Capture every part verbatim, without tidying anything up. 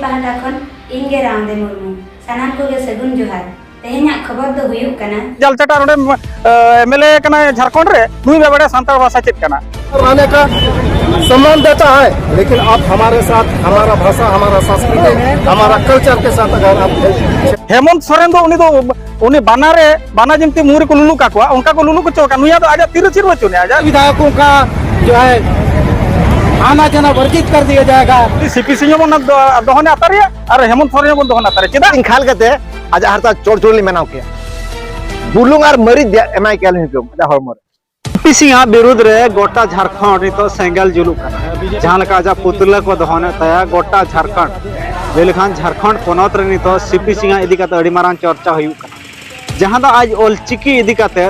ᱯᱟᱦᱴᱟ ᱠᱷᱚᱱ ᱤᱧ ᱜᱮ ᱨᱟᱢᱫᱮ ᱢᱩᱨᱢᱩ᱾ ᱥᱟᱱᱟᱢ ᱠᱚᱜᱮ ᱥᱟᱹᱜᱩᱱ ᱡᱚᱦᱟᱨ᱾ ᱛᱮᱦᱮᱧᱟᱜ ᱠᱷᱚᱵᱚᱨ ᱫᱚ ᱦᱩᱭᱩᱜ ᱠᱟᱱᱟ, ᱡᱟᱞᱪᱟᱴᱟ ᱱᱚᱰᱮ ᱮᱢᱮᱞᱮ ᱠᱟᱱᱟᱭ ᱡᱷᱟᱲᱠᱷᱚᱸᱰ ᱨᱮ, ᱱᱩᱭ ᱵᱟᱭ ᱵᱟᱲᱟᱭᱟ ᱥᱟᱱᱛᱟᱲ ᱵᱷᱟᱥᱟ ᱪᱮᱫ ᱠᱟᱱᱟ᱾ आने का सम्मान देता है, लेकिन आप हमारे साथ हमारा भाषा, हमारा संस्कृति, हमारा कल्चर के साथ अगर आप हेमंत सोरेन ᱫᱚ ᱩᱱᱤ ᱫᱚ ᱩᱱᱤ ᱵᱟᱱᱟ ᱨᱮ ᱵᱟᱱᱟ ᱡᱮᱢᱛᱤ ᱢᱩ ᱨᱮᱠᱚ ᱞᱩᱞᱩ ᱠᱟᱠᱚᱣᱟ, ᱚᱱᱠᱟ ᱠᱚ ᱞᱩᱞᱩ ᱦᱚᱪᱚ ᱟᱠᱟᱫ᱾ ᱱᱩᱭᱟᱜ ᱫᱚ ᱟᱡᱟᱜ ᱛᱤᱨᱮ ᱪᱮᱫ ᱵᱟᱹᱪᱩᱜ ᱟᱱᱟ, ᱟᱡᱟᱜ ᱵᱤᱫᱷᱟᱭᱚᱠ ᱠᱚ ᱚᱱᱠᱟ ᱡᱚ ᱦᱮ ᱟᱱᱟ ᱡᱟᱱᱟ ᱵᱚᱨᱡᱤᱛ ᱠᱟᱨ ᱫᱤᱭᱟ ᱡᱟᱭᱮᱜᱟ᱾ ᱥᱤᱯᱤ ᱥᱤᱝ ᱦᱚᱸ ᱚᱱᱟ ᱫᱚ ᱫᱚᱦᱚ ᱱᱮ ᱟᱛᱟᱨᱮᱭᱟ ᱟᱨ ᱦᱮᱢᱚᱱᱛ ᱥᱚᱨᱮᱱ ᱦᱚᱸ ᱵᱚᱱ ᱫᱚᱦᱚ ᱱᱮ ᱟᱛᱟᱨᱮᱭᱟ᱾ ᱪᱮᱫᱟᱜ? ᱤᱧ ᱠᱷᱟᱞ ᱠᱟᱛᱮ ᱟᱡᱟᱜ ᱦᱟᱨᱛᱟ ᱪᱚᱲ ᱪᱚᱲ ᱞᱤᱧ ᱵᱮᱱᱟᱣ ᱠᱮᱭᱟ᱾ ᱵᱩᱞᱩᱝ ᱟᱨ ᱢᱟᱹᱨᱤᱪ ᱫᱮ ᱮᱢᱟᱭ ᱠᱮᱭᱟ ᱞᱤᱧ ᱦᱩᱠᱩᱢ ᱟᱡᱟᱜ ᱦᱚᱲᱢᱚ ᱨᱮ᱾ ᱥᱤᱯᱤ ᱥᱤᱝ ᱟᱜ ᱵᱤᱨᱩᱫᱷ ᱨᱮ ᱜᱚᱴᱟ ᱡᱷᱟᱲᱠᱷᱚᱸᱰ ᱱᱤᱛᱚᱜ ᱥᱮᱸᱜᱮᱞ ᱡᱩᱞᱩᱜ ᱠᱟᱱᱟ᱾ ᱡᱟᱦᱟᱸ ᱞᱮᱠᱟ ᱟᱡᱟᱜ ᱯᱩᱛᱞᱟᱹ ᱠᱚ ᱫᱚᱦᱚᱱᱮᱫ ᱛᱟᱭᱟ ᱜᱚᱴᱟ ᱡᱷᱟᱲᱠᱷᱚᱸᱰ, ᱞᱟᱹᱭ ᱞᱮᱠᱷᱟᱱ ᱡᱷᱟᱲᱠᱷᱚᱸᱰ ᱯᱚᱱᱚᱛ ᱨᱮ ᱱᱤᱛᱚᱜ ᱥᱤᱯᱤ ᱥᱤᱝ ᱟᱜ ᱤᱫᱤ ᱠᱟᱛᱮ ᱟᱹᱰᱤ ᱢᱟᱨᱟᱝ ᱪᱚᱨᱪᱟ ᱦᱩᱭᱩᱜ ᱠᱟᱱᱟ᱾ ᱡᱟᱦᱟᱸ ᱫᱚ ᱟᱡ ᱚᱞᱪᱤᱠᱤ ᱤᱫᱤ ᱠᱟᱛᱮ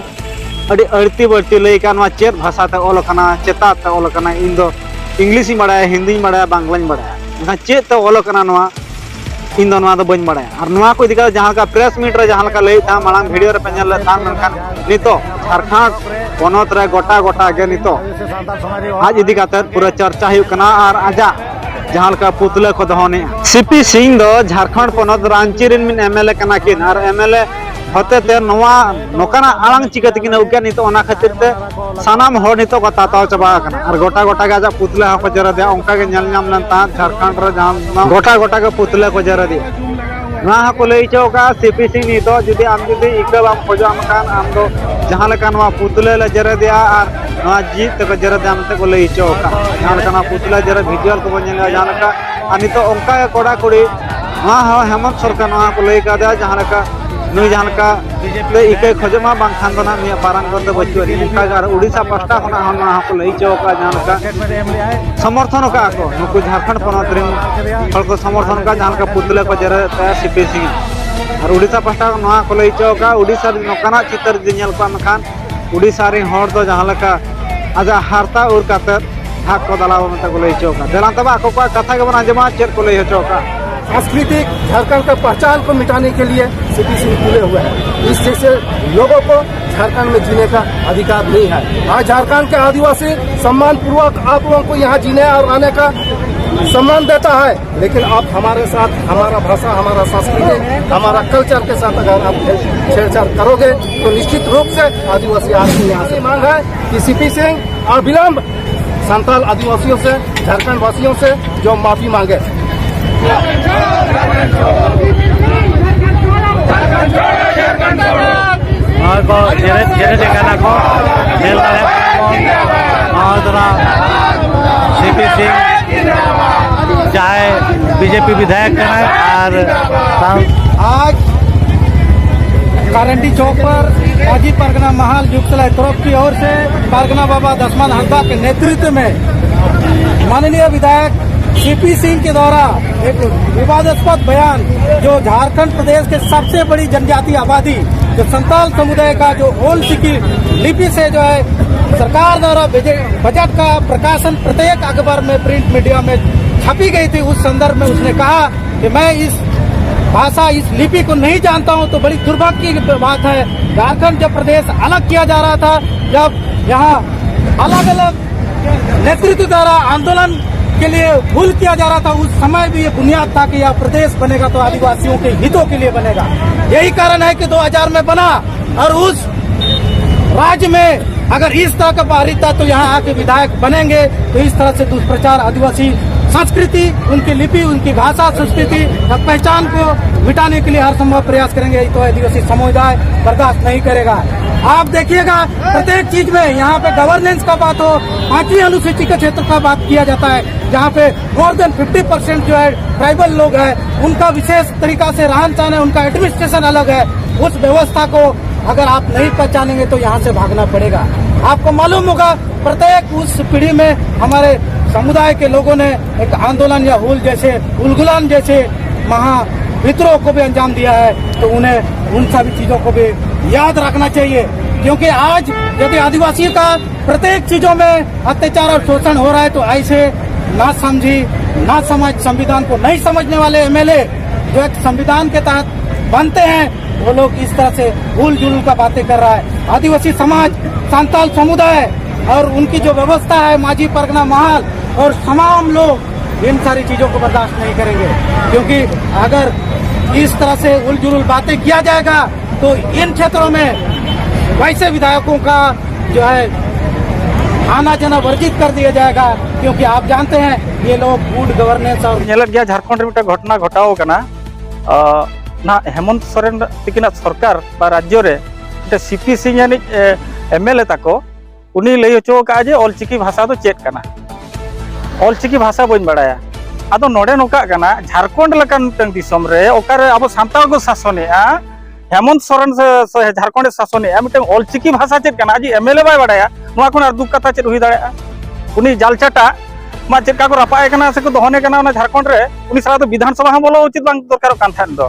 ᱟᱹᱰᱤ ᱟᱹᱲᱛᱤ ᱵᱟᱹᱲᱛᱤ ᱞᱟᱹᱭ ᱠᱟᱱ, ᱱᱚᱣᱟ ᱪᱮᱫ ᱵᱷᱟᱥᱟ ᱛᱮ ᱚᱞ ᱟᱠᱟᱱᱟ, ᱪᱮᱛᱟ ᱛᱮ ᱚᱞ ᱟᱠᱟᱱᱟ, ᱤᱧ ᱫᱚ ᱤᱝᱞᱤᱥ ᱤᱧ ᱵᱟᱲᱟᱭᱟ, ᱦᱤᱱᱫᱤᱧ ᱵᱟᱲᱟᱭᱟ, ᱵᱟᱝᱞᱟᱧ ᱵᱟᱲᱟᱭᱟ, ᱢᱮᱱᱠᱷᱟᱱ ᱪᱮᱫ ᱛᱮ ᱚᱞ ᱟᱠᱟᱱᱟ ᱱᱚᱣᱟ, ᱤᱧ ᱫᱚ ᱱᱚᱣᱟ ᱫᱚ ᱵᱟᱹᱧ ᱵᱟᱲᱟᱭᱟ᱾ ᱟᱨ ᱱᱚᱣᱟ ᱠᱚ ᱤᱫᱤ ᱠᱟᱛᱮ ᱡᱟᱦᱟᱸ ᱞᱮᱠᱟ ᱯᱨᱮᱥ ᱢᱤᱴ ᱨᱮ ᱡᱟᱦᱟᱸ ᱞᱮᱠᱟ ᱞᱟᱹᱭᱮᱫ ᱛᱟᱦᱮᱸᱫ, ᱢᱟᱲᱟᱝ ᱵᱷᱤᱰᱤᱭᱳ ᱨᱮᱯᱮ ᱧᱮᱞ ᱞᱮᱫ ᱛᱟᱦᱮᱸᱫ, ᱢᱮᱱᱠᱷᱟᱱ ᱱᱤᱛᱚᱜ ᱡᱷᱟᱲᱠᱷᱚᱸᱰ ᱯᱚᱱᱚᱛ ᱨᱮ ᱜᱚᱴᱟ ᱜᱚᱴᱟ ᱜᱮ ᱱᱤᱛᱚᱜ ᱟᱡ ᱤᱫᱤ ᱠᱟᱛᱮ ᱯᱩᱨᱟᱹ ᱪᱚᱨᱪᱟ ᱦᱩᱭᱩᱜ ᱠᱟᱱᱟ᱾ ᱟᱨ ᱟᱡᱟᱜ ᱡᱟᱦᱟᱸ ᱞᱮᱠᱟ ᱯᱩᱛᱞᱟᱹ ᱠᱚ ᱫᱚᱦᱚᱱᱮᱜᱼᱟ᱾ ᱥᱤᱯᱤ ᱥᱤᱝ ᱫᱚ ᱡᱷᱟᱲᱠᱷᱚᱸᱰ ᱯᱚᱱᱚᱛ ᱨᱟᱸᱪᱤ ᱨᱮᱱ ᱢᱤᱫ ᱮᱢᱮᱞᱮ ᱠᱟᱱᱟ ᱠᱤᱱ ᱟᱨ ᱮᱢᱮᱞᱮ ᱦᱚᱛᱮᱛᱮ ᱱᱚᱣᱟ ᱱᱚᱝᱠᱟᱱᱟᱜ ᱟᱲᱟᱝ ᱪᱤᱠᱟᱹ ᱛᱮᱠᱤᱱ ᱟᱹᱜᱩ ᱠᱮᱫ, ᱱᱤᱛᱚᱜ ᱚᱱᱟ ᱠᱷᱟᱹᱛᱤᱨ ᱛᱮ ᱥᱟᱱᱟᱢ ᱦᱚᱲ ᱱᱤᱛᱚᱜ ᱠᱚ ᱛᱟᱛᱟᱣ ᱪᱟᱵᱟ ᱟᱠᱟᱱᱟ᱾ ᱟᱨ ᱜᱚᱴᱟ ᱜᱚᱴᱟ ᱜᱮ ᱟᱡᱟᱜ ᱯᱩᱛᱞᱟᱹ ᱦᱚᱸᱠᱚ ᱡᱮᱨᱮᱫᱮᱜᱼᱟ᱾ ᱚᱱᱠᱟ ᱜᱮ ᱧᱮᱞ ᱧᱟᱢ ᱞᱮᱱ ᱛᱟᱦᱮᱸᱫ ᱡᱷᱟᱲᱠᱷᱚᱸᱰ ᱨᱮ ᱡᱟᱦᱟᱸ ᱜᱚᱴᱟ ᱜᱚᱴᱟ ᱜᱮ ᱯᱩᱛᱞᱟᱹ ᱠᱚ ᱡᱮᱨᱮᱫᱮᱜᱼᱟ᱾ ᱱᱚᱣᱟ ᱦᱚᱸᱠᱚ ᱞᱟᱹᱭ ᱦᱚᱪᱚ ᱟᱠᱟᱫᱼᱟ, ᱥᱤᱯᱤ ᱥᱤᱝ ᱱᱤᱛᱚᱜ ᱡᱩᱫᱤ ᱟᱢ ᱡᱩᱫᱤ ᱤᱠᱟᱹ ᱵᱟᱢ ᱠᱷᱚᱡᱚᱜ ᱟᱢ ᱠᱷᱟᱱ ᱟᱢ ᱫᱚ ᱡᱟᱦᱟᱸ ᱞᱮᱠᱟ ᱱᱚᱣᱟ ᱯᱩᱛᱞᱟᱹ ᱞᱮ ᱡᱮᱨᱮᱫᱮᱜᱼᱟ ᱟᱨ ᱱᱚᱣᱟ ᱡᱤᱫ ᱛᱮᱠᱚ ᱡᱮᱨᱮᱫᱟ ᱢᱮᱱᱛᱮ ᱠᱚ ᱞᱟᱹᱭ ᱦᱚᱪᱚ ᱟᱠᱟᱫᱼᱟ᱾ ᱡᱟᱦᱟᱸ ᱞᱮᱠᱟ ᱱᱚᱣᱟ ᱯᱩᱛᱞᱟᱹ ᱡᱮᱨᱮᱫ ᱵᱷᱤᱡᱩᱣᱟᱞ ᱠᱚᱵᱚᱱ ᱧᱮᱞᱮᱜᱼᱟ, ᱡᱟᱦᱟᱸ ᱞᱮᱠᱟ ᱟᱨ ᱱᱤᱛᱚᱜ ᱚᱱᱠᱟ ᱜᱮ ᱠᱚᱲᱟ ᱠᱩᱲᱤ ᱱᱚᱣᱟ ᱦᱚᱸ ᱦᱮᱢᱚᱱᱛ ᱥᱚᱨᱠᱟᱨ ᱱᱚᱣᱟ ᱠᱚ ᱞᱟᱹᱭ ᱠᱟᱫᱮᱭᱟ, ᱡᱟᱦᱟᱸ ᱞᱮᱠᱟ ᱱᱩᱭ ᱡᱟᱦᱟᱸ ᱞᱮᱠᱟ ᱛᱮ ᱤᱠᱟᱹᱭ ᱠᱷᱚᱡᱚᱜ ᱢᱟ, ᱵᱟᱝᱠᱷᱟᱱ ᱫᱚ ᱱᱟᱜ ᱱᱩᱭᱟᱜ ᱯᱟᱨᱟᱝ ᱫᱚ ᱵᱟᱹᱪᱩᱜ ᱟᱹᱱᱤᱡ᱾ ᱚᱱᱠᱟ ᱜᱮ ᱟᱨ ᱩᱰᱤᱥᱟ ᱯᱟᱥᱴᱟ ᱠᱷᱚᱱᱟᱜ ᱦᱚᱸ ᱱᱚᱣᱟ ᱦᱚᱸᱠᱚ ᱞᱟᱹᱭ ᱦᱚᱪᱚ ᱟᱠᱟᱫᱼᱟ, ᱡᱟᱦᱟᱸ ᱞᱮᱠᱟ ᱥᱚᱢᱚᱨᱛᱷᱚᱱ ᱟᱠᱟᱫᱼᱟ ᱠᱚ ᱱᱩᱠᱩ ᱡᱷᱟᱲᱠᱷᱚᱸᱰ ᱯᱚᱱᱚᱛ ᱨᱮᱱ ᱦᱚᱲ ᱠᱚ ᱥᱚᱢᱚᱨᱛᱷᱚᱱ ᱟᱠᱟᱫᱼᱟ, ᱡᱟᱦᱟᱸ ᱞᱮᱠᱟ ᱯᱩᱛᱞᱟᱹ ᱠᱚ ᱡᱮᱨᱮᱫ ᱛᱟᱭᱟ ᱥᱤᱯᱤ ᱥᱤᱝ᱾ ᱟᱨ ᱩᱰᱤᱥᱟ ᱯᱟᱥᱴᱟ ᱠᱷᱚᱱ ᱱᱚᱣᱟ ᱠᱚ ᱞᱟᱹᱭ ᱦᱚᱪᱚ ᱟᱠᱟᱫᱼᱟ, ᱩᱰᱤᱥᱟ ᱨᱮ ᱱᱚᱝᱠᱟᱱᱟᱜ ᱪᱤᱛᱟᱹᱨ ᱡᱩᱫᱤ ᱧᱮᱞ ᱠᱚᱜᱼᱟ, ᱢᱮᱱᱠᱷᱟᱱ ᱩᱰᱤᱥᱟ ᱨᱮᱱ ᱦᱚᱲ ᱫᱚ ᱡᱟᱦᱟᱸ ᱞᱮᱠᱟ ᱟᱡᱟᱜ ᱦᱟᱨᱛᱟ ᱩᱨ ᱠᱟᱛᱮ ᱰᱷᱟᱠ ᱠᱚ ᱫᱟᱞᱟᱣᱟ ᱢᱮᱱᱛᱮ ᱠᱚ ᱞᱟᱹᱭ ᱦᱚᱪᱚ ᱟᱠᱟᱫᱼᱟ᱾ ᱫᱮᱞᱟ ᱛᱚᱵᱮ ᱟᱠᱚ ᱠᱚᱣᱟᱜ ᱠᱟᱛᱷᱟ ᱜᱮᱵᱚᱱ ᱟᱸᱡᱚᱢᱟ, ᱪᱮᱫ ᱠᱚ ᱞᱟᱹᱭ ᱦᱚᱪᱚ ᱟᱠᱟᱫᱼᱟ᱾ सांस्कृतिक झारखंड का पहचान को मिटाने के लिए सीपी सिंह तुले हुए हैं। इस जैसे लोगों को झारखंड में जीने का अधिकार नहीं है। आज झारखंड के आदिवासी सम्मान पूर्वक आप लोगों को यहाँ जीने और रहने का सम्मान देता है, लेकिन आप हमारे साथ हमारा भाषा, हमारा संस्कृति, हमारा कल्चर के साथ अगर आप छेड़छाड़ करोगे तो निश्चित रूप से आदिवासी आपकी यहाँ से मांग है कि सीपी सिंह अविलंब संताल आदिवासियों से, झारखंड वासियों से जो माफी मांगे। ᱱᱚᱣᱟ ᱠᱚ ᱡᱮᱨᱮᱫ ᱡᱮᱨᱮᱫ ᱟᱠᱟᱱᱟ ᱠᱚ, ᱧᱮᱞ ᱫᱟᱲᱮᱭᱟᱜ ᱠᱟᱱᱟ ᱵᱚᱱ᱾ ᱱᱚᱣᱟ ᱫᱚ ᱱᱟᱜ ᱥᱤ ᱯᱤ ᱥᱤᱝ, ᱡᱟᱦᱟᱸᱭ ᱵᱤ ᱡᱮ ᱯᱤ ᱵᱤᱫᱷᱟᱭᱚᱠ ᱠᱟᱱᱟᱭ, ᱟᱨ ᱥᱟᱶ- आज कारंडी चौक पर माजी परगना महाल युग सलाय तरफ की ओर से परगना बाबा दसमान हंसदा के नेतृत्व में माननीय विधायक सीपी सिंह के द्वारा एक विवादास्पद बयान, जो झारखंड प्रदेश के सबसे बड़ी जनजाति आबादी, जो संताल समुदाय का, जो ओल सिकी लिपि से जो है सरकार द्वारा बजे-, बजट का प्रकाशन प्रत्येक अखबार में, प्रिंट मीडिया में छपी गई थी, उस संदर्भ में उसने कहा कि मैं इस भाषा, इस लिपि को नहीं जानता हूं, तो बड़ी दुर्भाग्य की बात है। झारखंड जब प्रदेश अलग किया जा रहा था, जब यहाँ अलग अलग नेतृत्व द्वारा आंदोलन के लिए भूल किया जा रहा था, उस समय भी ये बुनियाद था कि यह प्रदेश बनेगा तो आदिवासियों के हितों के लिए बनेगा। यही कारण है कि दो हज़ार में बना, और उस राज्य में अगर इस तरह का बाहरी तत्व यहाँ आके विधायक बनेंगे तो इस तरह से दुष्प्रचार, आदिवासी संस्कृति, उनकी लिपि, उनकी भाषा, संस्कृति और पहचान को मिटाने के लिए हर संभव प्रयास करेंगे, तो आदिवासी समुदाय बर्दाश्त नहीं करेगा। आप देखिएगा, प्रत्येक चीज में, यहाँ पे गवर्नेंस का बात हो, पांचवी अनुसूची के क्षेत्र का बात किया जाता है, जहाँ पे मोर देन फिफ्टी परसेंट जो है ट्राइबल लोग हैं, उनका विशेष तरीका से रहन सहन है, उनका एडमिनिस्ट्रेशन अलग है। उस व्यवस्था को अगर आप नहीं पहचानेंगे तो यहाँ से भागना पड़ेगा। आपको मालूम होगा, प्रत्येक उस पीढ़ी में हमारे समुदाय के लोगों ने एक आंदोलन या हुल जैसे, उलगुलान जैसे महा विद्रोह को भी अंजाम दिया है, तो उन्हें उन सभी चीजों को भी याद रखना चाहिए, क्योंकि आज यदि आदिवासी का प्रत्येक चीजों में अत्याचार और शोषण हो रहा है, तो ऐसे ना समझी, ना समझ, संविधान को नहीं समझने वाले एम एल ए जो एक संविधान के तहत बनते हैं, वो लोग इस तरह से भूल जुलूल का बातें कर रहा है। आदिवासी समाज, संताल समुदाय और उनकी जो व्यवस्था है, माझी परगना महल और तमाम लोग इन सारी चीजों को बर्दाश्त नहीं करेंगे, क्योंकि अगर इस तरह से उलझुल बातें किया जाएगा तो इन क्षेत्रों में वैसे विधायकों का जो है आना जाना वर्जित कर दिया जाएगा, क्योंकि आप जानते हैं ये लोग गुड गवर्नेंस और ᱧᱮᱞᱮᱫ ᱜᱮᱭᱟ, ᱡᱷᱟᱲᱠᱷᱚᱸᱰ ᱨᱮ ᱢᱤᱫᱴᱟᱝ ᱜᱷᱚᱴᱚᱱᱟ ᱜᱷᱚᱴᱟᱣ ᱟᱠᱟᱱᱟ᱾ ᱱᱟᱦᱟᱜ ᱦᱮᱢᱚᱱᱛ ᱥᱚᱨᱮᱱ ᱛᱤᱠᱤᱱᱟᱜ ᱥᱚᱨᱠᱟᱨ ᱵᱟ ᱨᱟᱡᱽᱡᱚ ᱨᱮ ᱢᱤᱫᱴᱟᱝ ᱥᱤᱯᱤ ᱥᱤᱝ ᱟᱹᱱᱤᱡ ᱮᱢᱮᱞᱮ ᱛᱟᱠᱚ, ᱩᱱᱤ ᱞᱟᱹᱭ ᱦᱚᱪᱚ ᱟᱠᱟᱫᱼᱟ ᱡᱮ ᱚᱞᱪᱤᱠᱤ ᱵᱷᱟᱥᱟ ᱫᱚ ᱪᱮᱫ ᱠᱟᱱᱟ, ᱚᱞᱪᱤᱠᱤ ᱵᱷᱟᱥᱟ ᱵᱟᱹᱧ ᱵᱟᱲᱟᱭᱟ᱾ ᱟᱫᱚ ᱱᱚᱰᱮ ᱱᱚᱝᱠᱟᱜ ᱠᱟᱱᱟ, ᱡᱷᱟᱲᱠᱷᱚᱸᱰ ᱞᱮᱠᱟᱱ ᱢᱤᱫᱴᱟᱝ ᱫᱤᱥᱚᱢ ᱨᱮ ᱚᱠᱟᱨᱮ ᱟᱵᱚ ᱥᱟᱱᱛᱟᱲ ᱠᱚ ᱥᱟᱥᱚᱱᱮᱜᱼᱟ, ᱦᱮᱢᱚᱱᱛ ᱥᱚᱨᱮᱱ ᱥᱮ, ᱥᱮ ᱡᱷᱟᱲᱠᱷᱚᱸᱰᱮ ᱥᱟᱥᱚᱱᱮᱜᱼᱟ, ᱢᱤᱫᱴᱟᱝ ᱚᱞᱪᱤᱠᱤ ᱵᱷᱟᱥᱟ ᱪᱮᱫ ᱠᱟᱱᱟ ᱟᱡ ᱮᱢᱮᱞᱮ ᱵᱟᱭ ᱵᱟᱲᱟᱭᱟ, ᱱᱚᱣᱟ ᱠᱷᱚᱱ ᱟᱨ ᱫᱩᱠ ᱠᱟᱛᱷᱟ ᱪᱮᱫ ᱦᱩᱭ ᱫᱟᱲᱮᱭᱟᱜᱼᱟ? ᱩᱱᱤ ᱡᱟᱞᱪᱟᱴᱟ ᱢᱟ ᱪᱮᱫ ᱞᱮᱠᱟ ᱠᱚ ᱨᱟᱯᱟᱜ ᱮ ᱠᱟᱱᱟ ᱥᱮᱠᱚ ᱫᱚᱦᱚᱱᱮ ᱠᱟᱱᱟ ᱚᱱᱟ ᱡᱷᱟᱲᱠᱷᱚᱸᱰ ᱨᱮ, ᱩᱱᱤ ᱥᱟᱞᱟᱜ ᱫᱚ ᱵᱤᱫᱷᱟᱱ ᱥᱚᱵᱷᱟ ᱦᱚᱸ ᱵᱚᱞᱚ ᱩᱪᱤᱛ ᱵᱟᱝ ᱫᱚᱨᱠᱟᱨᱚᱜ ᱠᱟᱱ ᱛᱟᱦᱮᱸᱫ ᱫᱚ᱾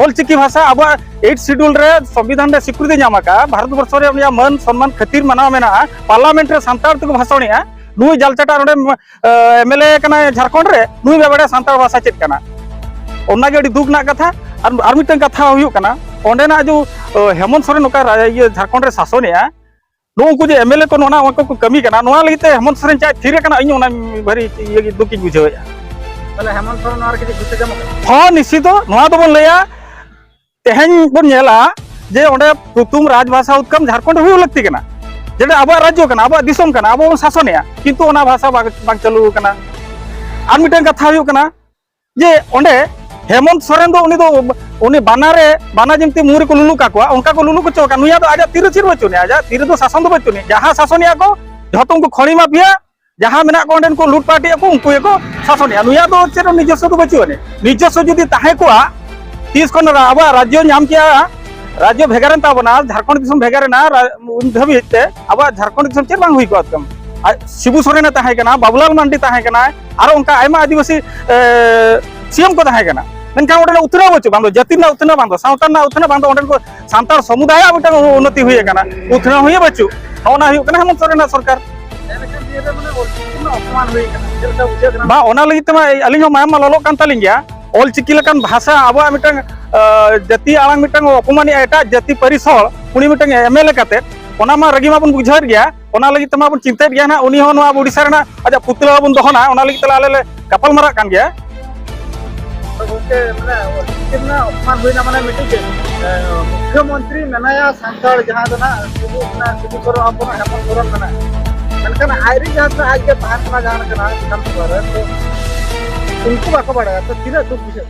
ᱚᱞᱪᱤᱠᱤ ᱵᱷᱟᱥᱟ ᱟᱵᱚᱣᱟᱜ ᱮᱭᱤᱴ ᱥᱤᱰᱩᱞ ᱨᱮ ᱥᱚᱝᱵᱤᱫᱷᱟᱱ ᱨᱮ ᱥᱤᱠᱨᱤᱛᱤ ᱧᱟᱢ ᱟᱠᱟᱫᱼᱟ, ᱵᱷᱟᱨᱚᱛ ᱵᱚᱨᱥᱚ ᱨᱮ ᱩᱱᱤᱭᱟᱜ ᱢᱟᱹᱱ ᱥᱚᱱᱢᱟᱱ ᱠᱷᱟᱹᱛᱤᱨ ᱢᱟᱱᱟᱣ ᱢᱮᱱᱟᱜᱼᱟ᱾ ᱯᱟᱨᱞᱟᱢᱮᱱᱴ ᱨᱮ ᱥᱟᱱᱛᱟᱲ ᱛᱮᱠᱚ ᱵᱷᱟᱥᱚᱱᱮᱜᱼᱟ, ᱱᱩᱭ ᱡᱟᱞᱪᱟᱴᱟ ᱱᱚᱰᱮ ᱮᱢᱮᱞᱮ ᱠᱟᱱᱟᱭ ᱡᱷᱟᱲᱠᱷᱚᱸᱰ ᱨᱮ, ᱱᱩᱭ ᱵᱟᱭ ᱵᱟᱲᱟᱭᱟ ᱥᱟᱱᱛᱟᱲ ᱵᱷᱟᱥᱟ ᱪᱮᱫ ᱠᱟᱱᱟ᱾ ᱚᱱᱟᱜᱮ ᱟᱹᱰᱤ ᱫᱩᱠ ᱨᱮᱱᱟᱜ ᱠᱟᱛᱷᱟ᱾ ᱟᱨ ᱟᱨ ᱢᱤᱫᱴᱟᱝ ᱠᱟᱛᱷᱟ ᱦᱩᱭᱩᱜ ᱠᱟᱱᱟ, ᱚᱸᱰᱮᱱᱟᱜ ᱡᱮ ᱦᱮᱢᱚᱱᱛ ᱥᱚᱨᱮᱱ ᱚᱠᱟ ᱨᱟ- ᱤᱭᱟᱹ ᱡᱷᱟᱲᱠᱷᱚᱸᱰ ᱨᱮ ᱥᱟᱥᱚᱱᱮᱜᱼᱟ, ᱱᱩᱜᱼᱩ ᱱᱩᱠᱩ ᱡᱮ ᱮᱢᱮᱞᱮ ᱠᱚ ᱱᱚᱣᱟ ᱠᱚ ᱠᱟᱹᱢᱤ ᱠᱟᱱᱟ, ᱱᱚᱣᱟ ᱞᱟᱹᱜᱤᱫ ᱛᱮ ᱦᱮᱢᱚᱱᱛ ᱥᱚᱨᱮᱱ ᱪᱮᱫ ᱛᱷᱤᱨ ᱟᱠᱟᱱᱟ, ᱤᱧ ᱚᱱᱟ ᱵᱷᱟᱹᱨᱤ ᱤᱭᱟᱹ ᱫᱩᱠᱤᱧ ᱵᱩᱡᱷᱟᱹᱣᱮᱫᱼᱟ᱾ ᱛᱟᱦᱞᱮ ᱦᱮᱢᱚᱱᱛ ᱥᱚᱨᱮᱱ ᱱᱚᱣᱟ ᱨᱮ ᱠᱟᱹᱴᱤᱡ ᱜᱩᱥᱟᱹ ᱡᱚᱢ ᱟᱠᱟᱱᱟ? ᱦᱚᱸ, ᱱᱤᱥᱪᱤᱛᱚ ᱱᱚᱣᱟ ᱫᱚᱵᱚᱱ ᱞᱟᱹᱭᱟ, ᱛᱮᱦᱮᱧ ᱵᱚᱱ ᱧᱮᱞᱟ ᱡᱮ ᱚᱸᱰᱮ ᱯᱨᱚᱛᱷᱚᱢ ᱨᱟᱡᱽ ᱵᱷᱟᱥᱟ ᱩᱛᱠᱟᱢ ᱡᱷᱟᱲᱠᱷᱚᱸᱰ ᱦᱩᱭᱩᱜ ᱞᱟᱹᱠᱛᱤ ᱠᱟᱱᱟ, ᱡᱮᱴᱟ ᱟᱵᱚᱣᱟᱜ ᱨᱟᱡᱽᱡᱚ ᱠᱟᱱᱟ, ᱟᱵᱚᱣᱟᱜ ᱫᱤᱥᱚᱢ ᱠᱟᱱᱟ, ᱟᱵᱚ ᱵᱚᱱ ᱥᱟᱥᱚᱱᱮᱜᱼᱟ, ᱠᱤᱱᱛᱩ ᱚᱱᱟ ᱵᱷᱟᱥᱟ ᱵᱟᱝ, ᱵᱟᱝ ᱪᱟᱹᱞᱩ ᱟᱠᱟᱱᱟ᱾ ᱟᱨ ᱢᱤᱫᱴᱟᱝ ᱠᱟᱛᱷᱟ ᱦᱩᱭᱩᱜ ᱠᱟᱱᱟ, ᱡᱮ ᱚᱸᱰᱮ ᱦᱮᱢᱚᱱᱛ ᱥᱚᱨᱮᱱ ᱫᱚ ᱩᱱᱤ ᱫᱚ, ᱩᱱᱤ ᱵᱟᱱᱟ ᱨᱮ, ᱵᱟᱱᱟ ᱡᱮᱢᱛᱤ ᱢᱩ ᱨᱮᱠᱚ ᱞᱩᱞᱩ ᱠᱟᱠᱚᱣᱟ, ᱚᱱᱠᱟ ᱠᱚ ᱞᱩᱞᱩ ᱦᱚᱪᱚ ᱟᱠᱟᱫ᱾ ᱱᱩᱭᱟᱜ ᱫᱚ ᱟᱡᱟᱜ ᱛᱤ ᱨᱮ ᱪᱮᱫ ᱵᱟᱹᱪᱩᱜ ᱟᱹᱱᱤᱡ, ᱟᱡᱟᱜ ᱛᱤ ᱨᱮᱫᱚ ᱥᱟᱥᱚᱱ ᱫᱚ ᱵᱟᱹᱪᱩᱜ ᱟᱹᱱᱤᱡ᱾ ᱡᱟᱦᱟᱸ ᱥᱟᱥᱚᱱᱮᱜᱼᱟ ᱠᱚ, ᱡᱷᱚᱛᱚ ᱩᱱᱠᱩ ᱠᱷᱚᱱᱤ ᱢᱟᱯᱷᱤᱭᱟ ᱡᱟᱦᱟᱸ ᱢᱮᱱᱟᱜ ᱠᱚ, ᱚᱸᱰᱮᱱ ᱠᱚ ᱞᱩᱴᱯᱟᱴᱮᱜᱼᱟ ᱠᱚ, ᱩᱱᱠᱩ ᱜᱮᱠᱚ ᱥᱟᱥᱚᱱᱮᱜᱼᱟ᱾ ᱱᱩᱭᱟᱜ ᱫᱚ ᱪᱮᱫ ᱦᱚᱸ ᱱᱤᱡᱚᱥᱥᱚ ᱫᱚ ᱵᱟᱹᱪᱩᱜ ᱟᱹᱱᱤᱡ᱾ ᱱᱤᱡᱚᱥᱥᱚ ᱡᱩᱫᱤ ᱛᱟᱦᱮᱸ ᱠᱚᱜᱼᱟ, ᱛᱤᱥ ᱠᱷᱚᱱ ᱟᱵᱚᱣᱟᱜ ᱨᱟᱡᱽᱡᱚ ᱧᱟᱢ ᱠᱮᱜᱼᱟ, ᱨᱟᱡᱽᱡᱚ ᱵᱷᱮᱜᱟᱨ ᱮᱱ ᱛᱟᱵᱚᱱᱟ, ᱡᱷᱟᱲᱠᱷᱚᱸᱰ ᱫᱤᱥᱚᱢ ᱵᱷᱮᱜᱟᱨ ᱮᱱᱟ, ᱨᱟ-, ᱩᱱ ᱫᱷᱟᱹᱵᱤᱡ ᱛᱮ ᱟᱵᱚᱣᱟᱜ ᱡᱷᱟᱲᱠᱷᱚᱸᱰ ᱫᱤᱥᱚᱢ ᱪᱮᱫ ᱵᱟᱝ ᱦᱩᱭ ᱠᱚᱜᱼᱟ ᱛᱟᱢ? ᱟᱨ ᱥᱤᱵᱩ ᱥᱚᱨᱮᱱᱮ ᱛᱟᱦᱮᱸ ᱠᱟᱱᱟ, ᱵᱟᱵᱩᱞᱟᱞ ᱢᱟᱱᱰᱤ ᱛᱟᱦᱮᱸ ᱠᱟᱱᱟᱭ, ᱟᱨᱚ ᱚᱱᱠᱟ ᱟᱭᱢᱟ ᱟᱹᱫᱤᱵᱟᱹᱥᱤ, ᱮ, ᱥᱤ ᱮᱢ ᱠᱚ ᱛᱟᱦᱮᱸ ᱠᱟᱱᱟ, ᱢᱮᱱᱠᱷᱟᱱ ᱚᱸᱰᱮᱱᱟᱜ ᱩᱛᱱᱟᱹᱣ ᱵᱟᱹᱪᱩᱜ, ᱵᱟᱝ ᱫᱚ ᱡᱟᱹᱛᱤ ᱨᱮᱱᱟᱜ ᱩᱛᱱᱟᱹᱣ, ᱵᱟᱝ ᱫᱚ ᱥᱟᱶᱛᱟ ᱨᱮᱱᱟᱜ ᱩᱛᱱᱟᱹᱣ, ᱵᱟᱝ ᱫᱚ ᱚᱸᱰᱮᱱ ᱠᱚ ᱥᱟᱱᱛᱟᱲ ᱥᱚᱢᱩᱫᱟᱭᱟᱜ ᱢᱤᱫᱴᱟᱝ ᱩ-, ᱩᱱᱱᱚᱛᱤ ᱦᱩᱭ ᱟᱠᱟᱱᱟ, ᱩᱛᱱᱟᱹᱣ ᱦᱚᱸ ᱵᱟᱹᱪᱩᱜ᱾ ᱱᱚᱜᱼᱚ ᱱᱟ ᱦᱩᱭᱩᱜ ᱠᱟᱱᱟ ᱦᱮᱢᱚᱱᱛ ᱥᱚᱨᱮᱱᱟᱜ ᱥᱚᱨᱠᱟᱨ᱾ ᱮᱱᱠᱷᱟᱱ ᱱᱤᱭᱟᱹ ᱨᱮ ᱢᱟᱱᱮ ᱚᱞᱪᱤᱠᱤ ᱨᱮᱱᱟᱜ ᱚᱯᱚᱢᱟᱱ ᱦᱩᱭ ᱟᱠᱟᱱᱟ, ᱪᱮᱫ ᱞᱮᱠᱟ ᱵᱩᱡᱷᱟᱹᱜ ᱠᱟᱱᱟ? ᱵᱟᱝ, ᱚᱱᱟ ᱞᱟᱹᱜᱤᱫ ᱛᱮᱢᱟ ᱟᱹᱞᱤᱧ ᱦᱚᱸ ᱢᱟᱭᱟᱢ ᱢᱟ ᱞᱚᱞᱚᱜ ᱠᱟᱱ ᱛᱟᱹᱞᱤᱧ ᱜᱮᱭᱟ᱾ ᱚᱞᱪᱤᱠᱤ ᱞᱮᱠᱟᱱ ᱵᱷᱟᱥᱟ ᱟᱵᱚᱣᱟᱜ ᱢᱤᱫᱴᱟᱝ, ᱟ, ᱡᱟᱹᱛᱤ ᱟᱲᱟᱝ ᱢᱤᱫᱴᱟᱝ ᱚᱯᱚᱢᱟᱱᱮᱜᱼᱟ ᱮᱴᱟᱜ ᱡᱟᱹᱛᱤ ᱯᱟᱹᱨᱤᱥ ᱦᱚᱲ, ᱩᱱᱤ ᱢᱤᱫᱴᱟᱝ ᱮᱢ ᱮᱞ ᱮ ᱠᱟᱛᱮ, ᱚᱱᱟ ᱢᱟ ᱨᱟᱹᱜᱤ ᱢᱟᱵᱚᱱ ᱵᱩᱡᱷᱟᱹᱣᱮᱫ ᱜᱮᱭᱟ᱾ ᱚᱱᱟ ᱞᱟᱹᱜᱤᱫ ᱛᱮᱢᱟ ᱵᱚᱱ ᱪᱤᱱᱛᱟᱹᱭᱮᱫ ᱜᱮᱭᱟ ᱱᱟᱦᱟᱜ, ᱩᱱᱤ ᱦᱚᱸ ᱱᱚᱣᱟ ᱟᱵᱚ ᱳᱰᱤᱥᱟ ᱨᱮᱱᱟᱜ ᱟᱡᱟᱜ ᱯᱩᱛᱞᱟᱹ ᱦᱚᱸᱵᱚᱱ ᱫᱚᱦᱚᱱᱟ, ᱚᱱᱟ ᱞᱟᱹᱜᱤᱫ ᱛᱮ ᱟᱞᱮ ᱞᱮ ᱜᱟᱯᱟᱞ ᱢᱟᱨᱟᱜ ᱠᱟᱱ ᱜᱮᱭᱟ᱾ ᱛᱚ ᱜᱚᱢᱠᱮ, ᱢᱟᱱᱮ ᱚᱞᱪᱤᱠᱤ ᱨᱮᱱᱟᱜ ᱚᱯᱚᱢᱟᱱ ᱦᱩᱭᱱᱟ, ᱢᱟᱱᱮ ᱢᱤᱫᱴᱤᱡ ᱪᱮᱫ, ᱮ, ᱢᱩᱠᱷᱭᱚᱢᱚᱱᱛᱨᱤ ᱢᱮᱱᱟᱭᱟ ᱥᱟᱱᱛᱟᱲ, ᱡᱟᱦᱟᱸ ᱫᱚ ᱱᱟᱜ ᱥᱤᱵᱩ ᱠᱟᱱᱟ, ᱥᱤᱵᱩ ᱥᱚᱨᱮᱱ ᱦᱚᱯᱚᱱ ᱦᱮᱢᱚᱱᱛ ᱥᱚᱨᱮᱱ ᱠᱟᱱᱟᱭ, ᱢᱮᱱᱠᱷᱟᱱ ᱟᱡᱨᱮᱱ ᱡᱟᱦᱟᱸ ᱛᱤᱱᱟᱹᱜ ᱟᱡ ᱜᱮ ᱛᱟᱦᱮᱸ ᱠᱟᱱᱟ ᱡᱟᱦᱟᱸ ᱞᱮᱠᱟᱱᱟᱜ ᱵᱤᱫᱷᱟᱱ ᱥᱚᱵᱷᱟ ᱨᱮ, ᱛᱚ ᱩᱱᱠᱩ ᱵᱟᱠᱚ ᱵᱟᱲᱟᱭᱟ, ᱛᱚ ᱛᱤᱱᱟᱹᱜ ᱫᱩᱠ ᱵᱩᱡᱷᱟᱹᱜ?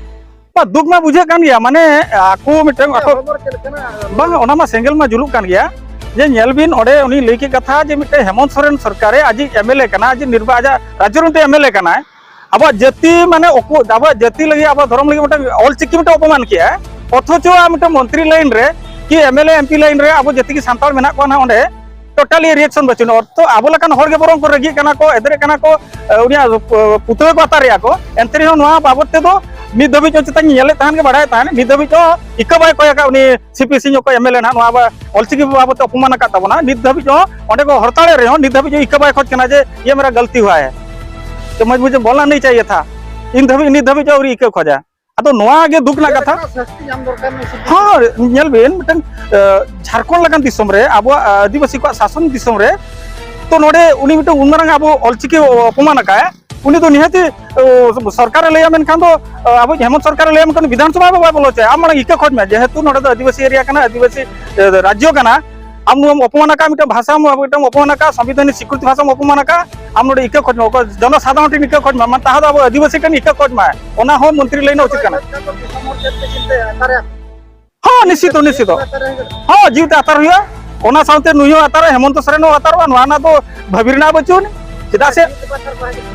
ᱵᱟ, ᱫᱩᱠ ᱢᱟ ᱵᱩᱡᱷᱟᱹᱜ ᱠᱟᱱ ᱜᱮᱭᱟ, ᱢᱟᱱᱮ ᱟᱠᱚ ᱢᱤᱫᱴᱟᱝ ᱟᱠᱚ ᱦᱚᱲᱢᱚ ᱨᱮ ᱪᱮᱫ ᱞᱮᱠᱟᱱᱟᱜ? ᱵᱟᱝ, ᱚᱱᱟ ᱢᱟ ᱥᱮᱸᱜᱮᱞ ᱢᱟ ᱡᱩᱞᱩᱜ ᱠᱟᱱ ᱜᱮᱭᱟ᱾ ᱡᱮ ᱧᱮᱞ ᱵᱤᱱ, ᱚᱸᱰᱮ ᱩᱱᱤ ᱞᱟᱹᱭ ᱠᱮᱫ ᱠᱟᱛᱷᱟ ᱡᱮ ᱢᱤᱫᱴᱮᱱ ᱦᱮᱢᱚᱱᱛ ᱥᱚᱨᱮᱱ ᱥᱚᱨᱠᱟᱨᱮ ᱟᱡᱤᱡ ᱮᱢ ᱮᱞ ᱮ ᱠᱟᱱᱟ, ᱟᱡᱤᱡ ᱱᱤᱨᱵᱟ-, ᱟᱡᱟᱜ ᱨᱟᱡᱽᱡᱚ ᱨᱮᱱ ᱢᱤᱫᱴᱮᱱ ᱮᱢ ᱮᱞ ᱮ ᱠᱟᱱᱟᱭ, ᱟᱵᱚᱣᱟᱜ ᱡᱟᱹᱛᱤ ᱢᱟᱱᱮ ᱚᱠᱚ-, ᱟᱵᱚᱣᱟᱜ ᱡᱟᱹᱛᱤ ᱞᱟᱹᱜᱤᱫ, ᱟᱵᱚᱣᱟᱜ ᱫᱷᱚᱨᱚᱢ ᱞᱟᱹᱜᱤᱫ ᱢᱤᱫᱴᱟᱝ ᱚᱞᱪᱤᱠᱤ ᱢᱤᱫᱴᱟᱝ ᱚᱯᱚᱢᱟᱱ ᱠᱮᱜᱼᱟ, ᱚᱛᱷᱚᱪᱚ ᱟᱨ ᱢᱤᱫᱴᱟᱝ ᱢᱚᱱᱛᱨᱤ ᱞᱟᱭᱤᱱ ᱨᱮ ᱠᱤ M L A, M P line ᱨᱮ ᱟᱵᱚ ᱡᱟᱹᱛᱤ ᱜᱮ ᱥᱟᱱᱛᱟᱲ ᱢᱮᱱᱟᱜ ᱠᱚᱣᱟ ᱱᱟᱦᱟᱜ ᱚᱸᱰᱮ, ᱴᱳᱴᱟᱞᱤ ᱨᱤᱭᱮᱠᱥᱚᱱ ᱵᱟᱹᱪᱩᱜ᱾ ᱚᱨᱛᱷᱚ ᱟᱵᱚ ᱞᱮᱠᱟᱱ ᱦᱚᱲ ᱜᱮ ᱵᱚᱨᱚᱝ ᱠᱚ ᱨᱟᱹᱜᱤᱜ ᱠᱟᱱᱟ ᱠᱚ, ᱮᱫᱨᱮᱜ ᱠᱟᱱᱟ ᱠᱚ, ᱮ, ᱩᱱᱤᱭᱟᱜ ᱯᱩ-, ᱯᱩᱛᱲᱟᱹ ᱠᱚ ᱟᱛᱟᱨᱮᱜᱼᱟ ᱠᱚ᱾ ᱮᱱᱛᱮ ᱨᱮᱦᱚᱸ ᱱᱚᱣᱟ ᱵᱟᱵᱚᱫ ᱛᱮᱫᱚ ᱱᱤᱛ ᱫᱷᱟᱹᱵᱤᱡ ᱦᱚᱸ ᱪᱮᱛᱟᱱ ᱧᱮᱞᱮᱫ ᱛᱟᱦᱮᱱ ᱜᱮ, ᱵᱟᱲᱟᱭᱮᱫ ᱛᱟᱦᱮᱱ, ᱱᱤᱛ ᱫᱷᱟᱹᱵᱤᱡ ᱦᱚᱸ ᱤᱠᱟᱹ ᱵᱟᱭ ᱠᱚᱭ ᱟᱠᱟᱫ ᱩᱱᱤ ᱥᱤ ᱯᱤ ᱥᱤᱝ ᱚᱠᱚᱭ ᱮᱢ ᱮᱞ ᱮ ᱱᱟᱦᱟᱜ ᱱᱚᱣᱟ ᱵᱟ-, ᱚᱞᱪᱤᱠᱤ ᱵᱟᱵᱚᱫ ᱛᱮ ᱚᱯᱚᱢᱟᱱ ᱟᱠᱟᱫ ᱛᱟᱵᱚᱱᱟ᱾ ᱱᱤᱛ ᱫᱷᱟᱹᱵᱤᱡ ᱦᱚᱸ ᱚᱸᱰᱮ ᱠᱚ ᱦᱚᱨᱛᱟᱲᱮᱫ ᱨᱮᱦᱚᱸ ᱱᱤᱛ ᱫᱷᱟᱹᱵᱤᱡ ᱦᱚᱸ ᱤᱠᱟᱹ ᱵᱟᱭ ᱠᱷᱚᱡᱽ ᱠᱟᱱᱟ ᱡᱮ ᱤᱭᱟᱹ ᱢᱮᱨᱟ ᱜᱟᱞᱛᱤ ᱦᱩᱣᱟ ᱦᱟᱭ, ᱛᱚ ᱢᱚᱡᱽ ᱵᱩᱡᱷᱟᱹ ᱵᱚᱞᱱᱟ ᱱᱤ ᱪᱟᱦᱤᱭᱮ ᱛᱷᱟ᱾ ᱤᱱ ᱫᱷᱟᱹᱵᱤᱡ, ᱱᱤᱛ ᱫᱷᱟᱹᱵᱤᱡ ᱦᱚᱸ ᱟᱹᱣᱨᱤ ᱤᱠᱟᱹ ᱠᱷᱚᱡᱟ᱾ ᱟᱫᱚ ᱱᱚᱣᱟ ᱜᱮ ᱫᱩᱠ ᱨᱮᱱᱟᱜ ᱠᱟᱛᱷᱟ᱾ ᱥᱟᱹᱥᱛᱤ ᱧᱟᱢ ᱫᱚᱨᱠᱟᱨ ᱱᱩᱭ ᱥᱤᱫᱩ᱾ ᱦᱚᱸ, ᱧᱮᱞ ᱵᱤᱱ, ᱢᱤᱫᱴᱟᱝ, ᱮ, ᱡᱷᱟᱲᱠᱷᱚᱸᱰ ᱞᱮᱠᱟᱱ ᱫᱤᱥᱚᱢ ᱨᱮ, ᱟᱵᱚᱣᱟᱜ, ᱮ, ᱟᱹᱫᱤᱵᱟᱹᱥᱤ ᱠᱚᱣᱟᱜ ᱥᱟᱥᱚᱱ ᱫᱤᱥᱚᱢ ᱨᱮ, ᱛᱚ ᱱᱚᱰᱮ ᱩᱱᱤ ᱢᱤᱫᱴᱟᱝ ᱩᱱ ᱢᱟᱨᱟᱝ ᱟᱵᱚ ᱚᱞᱪᱤᱠᱤ ᱚᱯᱚᱢᱟᱱ ᱟᱠᱟᱫ, ᱩᱱᱤ ᱫᱚ ᱱᱤᱦᱟᱹᱛᱤ, ᱮ, ᱥᱚᱨᱠᱟᱨᱮ ᱞᱟᱹᱭᱟ ᱢᱮᱱᱠᱷᱟᱱ ᱫᱚ, ᱮ, ᱟᱵᱚ ᱦᱮᱢᱚᱱᱛ ᱥᱚᱨᱠᱟᱨᱮ ᱞᱟᱹᱭᱟ ᱢᱮᱱᱠᱷᱟᱱ ᱵᱤᱫᱷᱟᱱ ᱥᱚᱵᱷᱟ ᱦᱚᱸ ᱵᱟᱭ ᱵᱚᱞᱚ ᱦᱚᱪᱚᱭᱟ᱾ ᱟᱢ ᱢᱟᱲᱟᱝ ᱤᱠᱟᱹ ᱠᱷᱚᱡᱽ ᱢᱮ, ᱡᱮᱦᱮᱛᱩ ᱱᱚᱰᱮ ᱫᱚ ᱟᱹᱫᱤᱵᱟᱹᱥᱤ ᱮᱨᱤᱭᱟ ᱠᱟᱱᱟ, ᱟᱹᱫᱤᱵᱟᱹᱥᱤ, ᱮ, ᱨᱟᱡᱽᱡᱚ ᱠᱟᱱᱟ, ᱟᱢ ᱱᱚᱣᱟᱢ ᱚᱯᱚᱢᱟᱱ ᱟᱠᱟᱫ, ᱢᱤᱫᱴᱟᱝ ᱵᱷᱟᱥᱟᱢ ᱢᱤᱫᱴᱟᱝ ᱚᱯᱚᱢᱟᱱ ᱟᱠᱟᱫ, ᱥᱚᱝᱵᱤᱫᱷᱟᱱᱤᱠ ᱥᱤᱠᱨᱤᱛᱤ ᱵᱷᱟᱥᱟᱢ ᱚᱯᱚᱢᱟᱱ ᱟᱠᱟᱫ, ᱟᱢ ᱱᱚᱰᱮ ᱤᱠᱟᱹ ᱠᱷᱚᱡᱽ ᱢᱮ, ᱚᱠᱚᱭ ᱡᱚᱱᱚᱥᱟᱫᱷᱟᱨᱚᱱ ᱴᱷᱮᱱ ᱤᱠᱟᱹ ᱠᱷᱚᱡᱽ ᱢᱮ, ᱢᱟᱱᱮ ᱛᱟᱦᱟ ᱫᱚ ᱟᱵᱚ ᱟᱹᱫᱤᱵᱟᱹᱥᱤ ᱴᱷᱮᱱ ᱤᱠᱟᱹ ᱠᱷᱚᱡᱽ ᱢᱮ, ᱚᱱᱟ ᱦᱚᱸ ᱢᱚᱱᱛᱨᱤ ᱞᱟᱹᱭ ᱨᱮᱱᱟᱜ ᱩᱪᱤᱛ ᱠᱟᱱᱟ᱾ ᱦᱚᱸ, ᱱᱤᱥᱪᱤᱛᱚ, ᱱᱤᱥᱪᱤᱛᱚ᱾ ᱦᱚᱸ, ᱡᱤᱣᱤ ᱛᱮ ᱟᱛᱟᱨ ᱦᱩᱭᱩᱜᱼᱟ, ᱚᱱᱟ ᱥᱟᱶᱛᱮ ᱱᱩᱭ ᱦᱚᱸ ᱟᱛᱟᱨᱚᱜᱼᱟ, ᱦᱮᱢᱚᱱᱛᱚ ᱥᱚᱨᱮᱱ ᱦᱚᱸ ᱟᱛᱟᱨᱚᱜᱼᱟ, ᱱᱚᱣᱟ ᱨᱮᱱᱟᱜ ᱫᱚ ᱵᱷᱟᱹᱵᱤ ᱨᱮᱱᱟᱜ ᱵᱟᱹᱪᱩᱜ ᱟᱹᱱᱤᱡ᱾ ᱪᱮᱫᱟᱜ ᱥᱮ,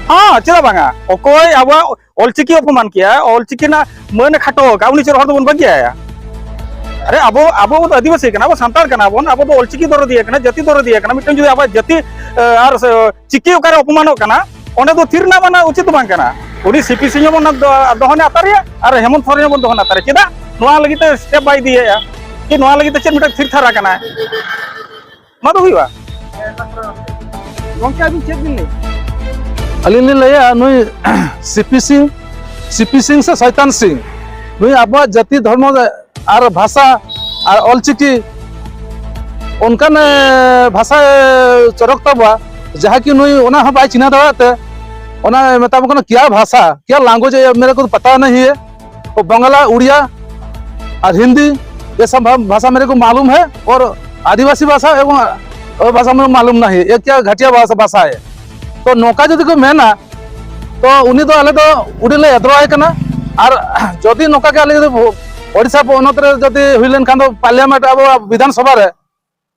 ᱦᱚᱸ, ᱪᱮᱫᱟᱜ ᱵᱟᱝᱟ, ᱚᱠᱚᱭ ᱟᱵᱚᱣᱟᱜ ᱚᱞᱪᱤᱠᱤ ᱚᱯᱚᱢᱟᱱ ᱠᱮᱜᱼᱟ, ᱚᱞᱪᱤᱠᱤ ᱨᱮᱱᱟᱜ ᱢᱟᱹᱱ ᱮ ᱠᱷᱟᱴᱚ ᱟᱠᱟᱫ, ᱩᱱᱤ ᱪᱮᱫ ᱦᱚᱲ ᱫᱚᱵᱚᱱ ᱵᱟᱹᱜᱤᱭᱟᱭᱟ? ᱟᱨᱮ, ᱟᱵᱚ, ᱟᱵᱚ ᱫᱚ ᱟᱹᱫᱤᱵᱟᱹᱥᱤ ᱠᱟᱱᱟ ᱵᱚᱱ, ᱥᱟᱱᱛᱟᱲ ᱠᱟᱱᱟ ᱵᱚᱱ, ᱟᱵᱚ ᱫᱚ ᱚᱞᱪᱤᱠᱤ ᱫᱚᱨᱚᱫᱤᱭᱟᱹ ᱠᱟᱱᱟ, ᱡᱟᱹᱛᱤ ᱫᱚᱨᱚᱫᱤᱭᱟᱹ ᱠᱟᱱᱟ᱾ ᱢᱤᱫᱴᱮᱱ ᱡᱩᱫᱤ ᱟᱵᱚᱣᱟᱜ ᱡᱟᱹᱛᱤ, ᱮ, ᱟᱨ ᱥᱮ, ᱪᱤᱠᱤ ᱚᱠᱟᱨᱮ ᱚᱯᱚᱢᱟᱱᱚᱜ ᱠᱟᱱᱟ, ᱚᱸᱰᱮ ᱫᱚ ᱛᱷᱤᱨ ᱨᱮᱱᱟᱜ ᱢᱟᱱᱟ ᱩᱪᱤᱛ ᱫᱚ ᱵᱟᱝ ᱠᱟᱱᱟ᱾ ᱩᱱᱤ ᱥᱤ ᱯᱤ ᱥᱤᱝ ᱦᱚᱸ ᱵᱚᱱ ᱫᱚ-, ᱫᱚᱦᱚᱱᱮ ᱟᱛᱟᱨᱮᱭᱟ ᱟᱨ ᱦᱮᱢᱚᱱᱛ ᱥᱚᱨᱮᱱ ᱦᱚᱸ ᱵᱚᱱ ᱫᱚᱦᱚᱱᱮ ᱟᱛᱟᱨᱮᱭᱟ᱾ ᱪᱮᱫᱟᱜ ᱱᱚᱣᱟ ᱞᱟᱹᱜᱤᱫ ᱛᱮ ᱥᱴᱮᱯ ᱵᱟᱭ ᱤᱫᱤᱭᱮᱫᱼᱟ? ᱠᱤ ᱱᱚᱣᱟ ᱞᱟᱹᱜᱤᱫ ᱛᱮ ᱪᱮᱫ ᱢᱤᱫᱴᱟᱝ ᱛᱷᱤᱨ ᱛᱷᱟᱨ ᱟᱠᱟᱱᱟ? ᱱᱚᱣᱟ ᱫᱚ ᱦᱩᱭᱩᱜᱼᱟ? ᱜᱚᱢᱠᱮ, ᱟᱹᱵᱤᱱ ᱪᱮᱫ ᱵᱤᱱ ᱞᱟᱹᱭᱟ? ᱟᱹᱞᱤᱧ ᱞᱤᱧ ᱞᱟᱹᱭᱟ, ᱱᱩᱭ ᱥᱤ ᱯᱤ ᱥᱤᱝ, ᱥᱤ ᱯᱤ ᱥᱤᱝ ᱥᱮ ᱥᱚᱭᱛᱟᱱ ᱥᱤᱝ, ᱱᱩᱭ ᱟᱵᱚᱣᱟᱜ ᱡᱟᱹᱛᱤ ᱫᱷᱚᱨᱢᱚ ᱟᱨ ᱵᱷᱟᱥᱟ ᱟᱨ ᱚᱞᱪᱤᱠᱤ ᱚᱱᱠᱟᱱ ᱮ, ᱵᱷᱟᱥᱟ ᱮ, ᱪᱚᱨᱚᱠ ᱛᱟᱵᱚᱣᱟ, ᱡᱟᱦᱟᱸ ᱠᱤ ᱱᱩᱭ ᱚᱱᱟ ᱦᱚᱸ ᱵᱟᱭ ᱪᱤᱱᱦᱟᱹ ᱫᱟᱲᱮᱭᱟᱜ ᱛᱮ ᱚᱱᱟ ᱢᱮᱛᱟ ᱵᱚᱱ ᱠᱟᱱᱟ, ᱠᱤᱭᱟ ᱵᱷᱟᱥᱟ, ᱠᱤᱭᱟ ᱞᱟᱝᱜᱩᱭᱮᱡᱽ, ᱢᱮᱨᱮ ᱠᱚ ᱯᱟᱛᱟ ᱱᱟᱦᱤ ᱦᱮ, ᱵᱟᱝᱞᱟ, ᱩᱲᱤᱭᱟ ᱟᱨ ᱦᱤᱱᱫᱤ, ᱮ ᱥᱚᱵ ᱵᱷᱟᱥᱟ ᱢᱮᱨᱮ ᱠᱚ ᱢᱟᱞᱩᱢ ᱦᱮ, ᱚᱨ ᱟᱹᱫᱤᱵᱟᱹᱥᱤ ᱵᱷᱟᱥᱟ ᱮᱵᱚᱝ ᱚ ᱵᱷᱟᱥᱟ ᱢᱮᱨᱮ ᱠᱚ ᱢᱟᱞᱩᱢ ᱱᱟᱦᱤ, ᱮ ᱠᱤᱭᱟ ᱜᱷᱟᱴᱤᱭᱟ ᱵᱷᱟᱥᱟ, ᱵᱷᱟᱥᱟ ᱦᱮ᱾ ᱛᱚ ᱱᱚᱝᱠᱟ ᱡᱩᱫᱤ ᱠᱚ ᱢᱮᱱᱟ, ᱛᱚ ᱩᱱᱤ ᱫᱚ ᱟᱞᱮ ᱫᱚ ᱩᱰᱤ ᱞᱮ ᱮᱫᱨᱚᱣᱟᱭ ᱠᱟᱱᱟ᱾ ᱟᱨ ᱡᱩᱫᱤ ᱱᱚᱝᱠᱟ ᱜᱮ ᱟᱞᱮ ᱡᱩᱫᱤ ᱳᱰᱤᱥᱟ ᱯᱚᱱᱚᱛ ᱨᱮ ᱡᱩᱫᱤ ᱦᱩᱭ ᱞᱮᱱᱠᱷᱟᱱ ᱫᱚ ᱯᱟᱨᱞᱤᱭᱟᱢᱮᱱᱴ, ᱟᱵᱚᱣᱟᱜ ᱵᱤᱫᱷᱟᱱ ᱥᱚᱵᱷᱟ ᱨᱮ,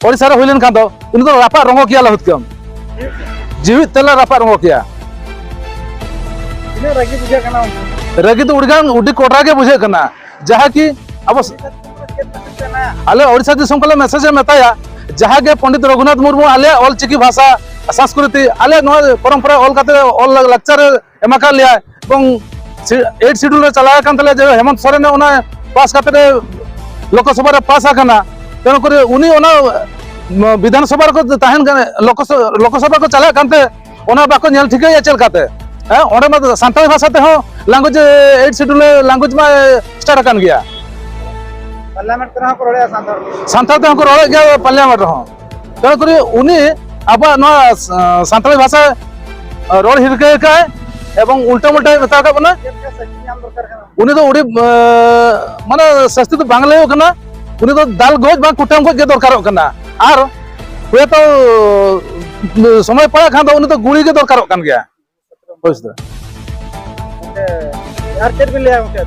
ᱳᱰᱤᱥᱟ ᱨᱮ ᱦᱩᱭ ᱞᱮᱱᱠᱷᱟᱱ ᱫᱚ ᱩᱱᱤ ᱫᱚ ᱨᱟᱯᱟᱜ ᱨᱚᱝᱜᱚ ᱠᱮᱭᱟ ᱞᱮ ᱦᱩᱛᱠᱟᱹᱢ᱾ ᱡᱤᱣᱤᱫ ᱛᱮᱞᱮ ᱨᱟᱯᱟᱜ ᱨᱚᱝᱜᱚ ᱠᱮᱭᱟ᱾ ᱛᱤᱱᱟᱹᱜ ᱨᱟᱹᱜᱤ ᱵᱩᱡᱷᱟᱹᱜ ᱠᱟᱱᱟ ᱩᱱᱠᱩ? ᱨᱟᱹᱜᱤ ᱫᱚ ᱩᱰᱤᱜᱟᱱ ᱩᱰᱤ ᱠᱚᱰᱨᱟ ᱜᱮ ᱵᱩᱡᱷᱟᱹᱜ ᱠᱟᱱᱟ, ᱡᱟᱦᱟᱸ ᱠᱤ ᱟᱵᱚ ᱪᱮᱫ ᱢᱮᱥᱮᱡᱽ ᱮ ᱢᱮᱛᱟᱭᱟ? ᱟᱞᱮ ᱳᱰᱤᱥᱟ ᱫᱤᱥᱚᱢ ᱠᱷᱚᱱ ᱞᱮ ᱢᱮᱥᱮᱡᱽ ᱮ ᱢᱮᱛᱟᱭᱟ, ᱡᱟᱦᱟᱸ ᱜᱮ ᱯᱚᱱᱰᱤᱛ ᱨᱚᱜᱷᱩᱱᱟᱛᱷ ᱢᱩᱨᱢᱩ ᱟᱞᱮᱭᱟᱜ ᱚᱞ ᱪᱤᱠᱤ ᱵᱷᱟᱥᱟ, ᱥᱚᱝᱥᱠᱨᱤᱛᱤ, ᱟᱞᱮᱭᱟᱜ ᱱᱚᱣᱟ ᱯᱚᱨᱚᱢᱯᱚᱨᱟ ᱚᱞ ᱠᱟᱛᱮ ᱚᱞ ᱞᱟᱠᱪᱟᱨ ᱮ ᱮᱢ ᱟᱠᱟᱫ ᱞᱮᱭᱟ, ᱮᱵᱚᱝ ᱮᱭᱤᱴ ᱥᱤᱰᱩᱞ ᱨᱮ ᱪᱟᱞᱟᱣ ᱟᱠᱟᱱ ᱛᱟᱞᱮᱭᱟ, ᱡᱮ ᱦᱮᱢᱚᱱᱛ ᱥᱚᱨᱮᱱ ᱚᱱᱟ ᱯᱟᱥ ᱠᱟᱛᱮ ᱞᱳᱠᱥᱚᱵᱷᱟ ᱨᱮ ᱯᱟᱥ ᱟᱠᱟᱱᱟ᱾ ᱛᱮᱱᱩ ᱠᱚᱨᱮ ᱩᱱᱤ ᱚᱱᱟ ᱵᱤᱫᱷᱟᱱ ᱥᱚᱵᱷᱟ ᱨᱮᱠᱚ ᱛᱟᱦᱮᱱ ᱠᱟᱱᱟ, ᱞᱳᱠᱥᱚ-, ᱞᱳᱠᱥᱚᱵᱷᱟ ᱠᱚ ᱪᱟᱞᱟᱜ ᱠᱟᱱᱛᱮ ᱚᱱᱟ ᱵᱟᱠᱚ ᱧᱮᱞ ᱴᱷᱤᱠᱟᱹᱭᱟ ᱪᱮᱫ ᱞᱮᱠᱟᱛᱮ? ᱦᱮᱸ, ᱚᱸᱰᱮ ᱢᱟ ᱥᱟᱱᱛᱟᱲᱤ ᱵᱷᱟᱥᱟ ᱛᱮᱦᱚᱸ ᱞᱟᱝᱜᱩᱭᱮᱡᱽ, ᱮᱭᱤᱴ ᱥᱤᱰᱩᱞ ᱞᱟᱝᱜᱩᱭᱮᱡᱽ ᱢᱟ ᱥᱴᱟᱨᱴ ᱟᱠᱟᱱ ᱜᱮᱭᱟ᱾ ᱯᱟᱨᱞᱟᱢᱮᱱᱴ ᱠᱚᱨᱮ ᱦᱚᱸᱠᱚ ᱨᱚᱲᱮᱫᱼᱟ ᱥᱟᱱᱛᱟᱲ ᱛᱮ᱾ ᱥᱟᱱᱛᱟᱲ ᱛᱮᱦᱚᱸ ᱠᱚ ᱨᱚᱲᱮᱫ ᱜᱮᱭᱟ ᱯᱟᱨᱞᱟᱢᱮᱱᱴ ᱨᱮᱦᱚᱸ᱾ ᱛᱮᱱᱩ ᱠᱚᱨᱮ ᱩᱱᱤ ᱟᱵᱚᱣᱟᱜ ᱱᱚᱣᱟ ᱥᱟᱱᱛᱟᱲᱤ ᱵᱷᱟᱥᱟ ᱨᱚᱲ ᱦᱤᱨᱠᱟᱹ ᱟᱠᱟᱫᱼᱟᱭ ᱮᱵᱚᱝ ᱩᱞᱴᱟᱹ ᱢᱩᱞᱴᱟᱹᱭ ᱢᱮᱛᱟ ᱟᱠᱟᱫ ᱵᱚᱱᱟ᱾ ᱪᱮᱫ ᱞᱮᱠᱟ ᱥᱟᱹᱠᱷᱤ ᱧᱟᱢ ᱫᱚᱨᱠᱟᱨ ᱠᱟᱱᱟ? ᱩᱱᱤ ᱫᱚ ᱩᱰᱤ, ᱮ, ᱢᱟᱱᱮ ᱥᱟᱹᱥᱛᱤ ᱫᱚ ᱵᱟᱝ ᱞᱟᱹᱭᱚᱜ ᱠᱟᱱᱟ᱾ ᱩᱱᱤ ᱫᱚ ᱫᱟᱞ ᱜᱚᱡ ᱵᱟᱝ ᱠᱩᱴᱟᱹᱢ ᱜᱚᱡ ᱜᱮ ᱫᱚᱨᱠᱟᱨᱚᱜ ᱠᱟᱱᱟ᱾ ᱟᱨ ᱦᱚᱭᱛᱚ ᱥᱚᱢᱚᱭ ᱯᱟᱲᱟᱜ ᱠᱷᱟᱱ ᱫᱚ ᱩᱱᱤ ᱫᱚ ᱜᱩᱲᱤ ᱜᱮ ᱫᱚᱨᱠᱟᱨᱚᱜ ᱠᱟᱱ ᱜᱮᱭᱟ᱾ ᱦᱳᱭ ᱥᱮ᱾ ᱜᱚᱢᱠᱮ, ᱟᱨ ᱪᱮᱫ ᱵᱤᱱ ᱞᱟᱹᱭᱟ ᱜᱚᱢᱠᱮ?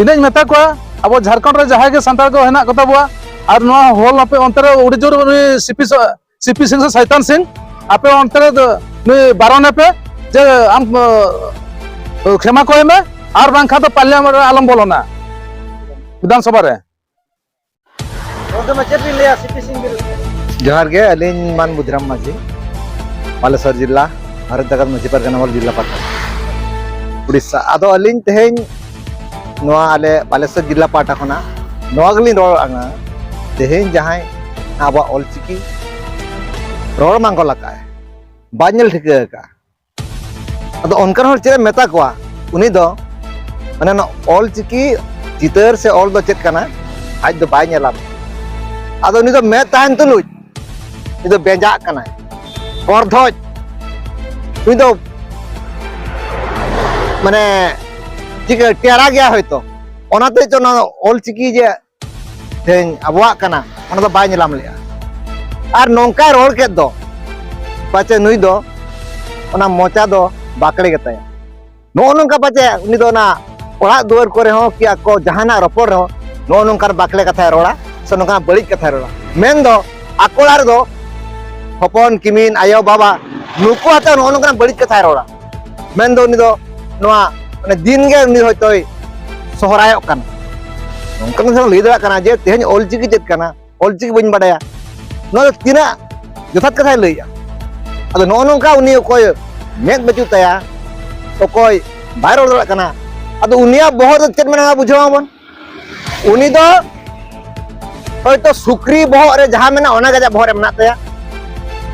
ᱤᱱᱟᱹᱧ ᱢᱮᱛᱟ ᱠᱚᱣᱟ, ᱟᱵᱚ ᱡᱷᱟᱲᱠᱷᱚᱸᱰ ᱨᱮ ᱡᱟᱦᱟᱸᱭ ᱜᱮ ᱥᱟᱱᱛᱟᱲ ᱠᱚ ᱦᱮᱱᱟᱜ ᱠᱚᱛᱟ ᱵᱚᱣᱟ, ᱟᱨ ᱱᱚᱣᱟ ᱦᱚᱞ ᱟᱯᱮ ᱚᱱᱛᱮ ᱨᱮ ᱩᱰᱤ ᱡᱳᱨ ᱩᱱᱤ ᱥᱤᱯᱤ ᱥᱚ-, ᱥᱤᱯᱤ ᱥᱤᱝ ᱥᱮ ᱥᱟᱭᱛᱟᱱ ᱥᱤᱝ, ᱟᱯᱮ ᱚᱱᱛᱮ ᱨᱮ ᱫᱚ ᱱᱩᱭ ᱵᱟᱨᱚᱱ ᱮᱯᱮ, ᱡᱮ ᱟᱢ, ᱚ, ᱠᱷᱮᱢᱟ ᱠᱚᱭ ᱢᱮ, ᱟᱨ ᱵᱟᱝᱠᱷᱟᱱ ᱫᱚ ᱯᱟᱨᱞᱤᱭᱟᱢᱮᱱᱴ ᱨᱮ ᱟᱞᱚᱢ ᱵᱚᱞᱚᱱᱟ, ᱵᱤᱫᱷᱟᱱ ᱥᱚᱵᱷᱟ ᱨᱮ᱾ ᱜᱚᱢᱠᱮ, ᱢᱟ ᱪᱮᱫ ᱵᱤᱱ ᱞᱟᱹᱭᱟ ᱥᱤᱯᱤ ᱥᱤᱝ ᱵᱤᱨᱩᱫᱷ ᱨᱮ? ᱡᱚᱦᱟᱨ ᱜᱮ, ᱟᱹᱞᱤᱧ ᱢᱟᱱ ᱵᱩᱫᱷᱤᱨᱟᱢ ᱢᱟᱹᱡᱷᱤ, ᱵᱟᱞᱮᱥᱚᱨ ᱡᱤᱞᱟ, ᱵᱷᱟᱨᱚᱛ ᱡᱟᱠᱟᱛ ᱢᱟᱹᱡᱷᱤ ᱯᱟᱨᱜᱟᱱᱟ ᱢᱚᱦᱚᱞ ᱡᱤᱞᱟ ᱯᱟᱦᱴᱟ, ᱩᱲᱤᱥᱥᱟ᱾ ᱟᱫᱚ ᱟᱹᱞᱤᱧ ᱛᱮᱦᱮᱧ ᱱᱚᱣᱟ ᱟᱞᱮ ᱵᱟᱞᱮᱥᱚᱨ ᱡᱤᱞᱟ ᱯᱟᱦᱴᱟ ᱠᱷᱚᱱᱟᱜ ᱱᱚᱣᱟ ᱜᱮᱞᱤᱧ ᱨᱚᱲ ᱟᱸᱜᱟ, ᱛᱮᱦᱮᱧ ᱡᱟᱦᱟᱸᱭ ᱟᱵᱚᱣᱟᱜ ᱚᱞᱪᱤᱠᱤ ᱨᱚᱲ ᱢᱟᱝᱜᱚᱞ ᱟᱠᱟᱫᱼᱟᱭ, ᱵᱟᱭ ᱧᱮᱞ ᱴᱷᱤᱠᱟᱹ ᱟᱠᱟᱫᱼᱟ, ᱟᱫᱚ ᱚᱱᱠᱟᱱ ᱦᱚᱲ ᱪᱮᱫ ᱮᱢ ᱢᱮᱛᱟ ᱠᱚᱣᱟ? ᱩᱱᱤ ᱫᱚ ᱢᱟᱱᱮ ᱱᱚᱣᱟ ᱚᱞ ᱪᱤᱠᱤ ᱪᱤᱛᱟᱹᱨ ᱥᱮ ᱚᱞ ᱫᱚ ᱪᱮᱫ ᱠᱟᱱᱟ, ᱟᱡ ᱫᱚ ᱵᱟᱭ ᱧᱮᱞᱟ᱾ ᱟᱫᱚ ᱩᱱᱤ ᱫᱚ ᱢᱮᱫ ᱛᱟᱦᱮᱱ ᱛᱩᱞᱩᱡ ᱩᱱᱤ ᱫᱚ ᱵᱮᱸᱡᱟᱜ ᱠᱟᱱᱟᱭ, ᱠᱚᱨᱫᱷᱚᱡ᱾ ᱩᱱᱤ ᱫᱚ ᱢᱟᱱᱮ ᱪᱤᱠᱟᱹ ᱴᱮᱨᱟ ᱜᱮᱭᱟ ᱦᱚᱭᱛᱚ, ᱚᱱᱟᱛᱮ ᱪᱚ ᱚᱱᱟ ᱚᱞᱪᱤᱠᱤ ᱡᱮ ᱛᱮᱦᱮᱧ ᱟᱵᱚᱣᱟᱜ ᱠᱟᱱᱟ, ᱚᱱᱟ ᱫᱚ ᱵᱟᱭ ᱧᱮᱞᱟᱢ ᱞᱮᱜᱼᱟ᱾ ᱟᱨ ᱱᱚᱝᱠᱟᱭ ᱨᱚᱲ ᱠᱮᱫ ᱫᱚ, ᱯᱟᱪᱮ ᱱᱩᱭ ᱫᱚ ᱚᱱᱟ ᱢᱚᱪᱟ ᱫᱚ ᱵᱟᱠᱲᱮ ᱜᱮᱛᱟᱭᱟ᱾ ᱱᱚᱜᱼᱚ ᱱᱚᱝᱠᱟ ᱯᱟᱪᱮ ᱩᱱᱤ ᱫᱚ ᱚᱱᱟ ᱚᱲᱟᱜ ᱫᱩᱣᱟᱹᱨ ᱠᱚᱨᱮ ᱦᱚᱸ ᱠᱤ ᱟᱠᱚ ᱡᱟᱦᱟᱱᱟᱜ ᱨᱚᱯᱚᱲ ᱨᱮᱦᱚᱸ ᱱᱚᱜᱼᱚ ᱱᱚᱝᱠᱟᱱ ᱵᱟᱠᱲᱮ ᱠᱟᱛᱷᱟᱭ ᱨᱚᱲᱟ ᱥᱮ ᱱᱚᱝᱠᱟᱱ ᱵᱟᱹᱲᱤᱡ ᱠᱟᱛᱷᱟᱭ ᱨᱚᱲᱟ᱾ ᱢᱮᱱᱫᱚ ᱟᱠᱚ ᱚᱲᱟᱜ ᱨᱮᱫᱚ ᱦᱚᱯᱚᱱ ᱠᱤᱢᱤᱱ ᱟᱭᱳ ᱵᱟᱵᱟ ᱱᱩᱠᱩ ᱟᱛᱮ ᱱᱚᱜᱼᱚ ᱱᱚᱝᱠᱟᱱ ᱵᱟᱹᱲᱤᱡ ᱠᱟᱛᱷᱟᱭ ᱨᱚᱲᱟ᱾ ᱢᱮᱱᱫᱚ ᱩᱱᱤ ᱫᱚ ᱱᱚᱣᱟ ᱢᱟᱱᱮ ᱫᱤᱱ ᱜᱮ ᱩᱱᱤ ᱦᱚᱭᱛᱳᱭ ᱥᱚᱦᱨᱟᱭᱚᱜ ᱠᱟᱱᱟ᱾ ᱱᱚᱝᱠᱟᱱ ᱠᱟᱛᱷᱟ ᱞᱟᱹᱭ ᱫᱟᱲᱮᱭᱟᱜ ᱠᱟᱱᱟ ᱡᱮ ᱛᱮᱦᱮᱧ ᱚᱞᱪᱤᱠᱤ ᱪᱮᱫ ᱠᱟᱱᱟ, ᱚᱞᱪᱤᱠᱤ ᱵᱟᱹᱧ ᱵᱟᱰᱟᱭᱟ, ᱱᱚᱣᱟ ᱫᱚ ᱛᱤᱱᱟᱹᱜ ᱡᱚᱛᱷᱟᱛ ᱠᱟᱛᱷᱟᱭ ᱞᱟᱹᱭᱮᱜᱼᱟ? ᱟᱫᱚ ᱱᱚᱜᱼᱚ ᱱᱚᱝᱠᱟ ᱩᱱᱤ ᱚᱠᱚᱭ ᱢᱮᱫ ᱵᱟᱹᱪᱩᱜ ᱛᱟᱭᱟ, ᱚᱠᱚᱭ ᱵᱟᱭ ᱨᱚᱲ ᱫᱟᱲᱮᱭᱟᱜ ᱠᱟᱱᱟ, ᱟᱫᱚ ᱩᱱᱤᱭᱟᱜ ᱵᱚᱦᱚᱜ ᱨᱮ ᱪᱮᱫ ᱢᱮᱱᱟᱜᱼᱟ ᱵᱩᱡᱷᱟᱹᱣ ᱢᱟᱵᱚᱱ᱾ ᱩᱱᱤ ᱫᱚ ᱦᱚᱭᱛᱚ ᱥᱩᱠᱨᱤ ᱵᱚᱦᱚᱜ ᱨᱮ ᱡᱟᱦᱟᱸ ᱢᱮᱱᱟᱜᱼᱟ ᱚᱱᱟ ᱜᱮ ᱟᱡᱟᱜ ᱵᱚᱦᱚᱜ ᱨᱮ ᱢᱮᱱᱟᱜ ᱛᱟᱭᱟ᱾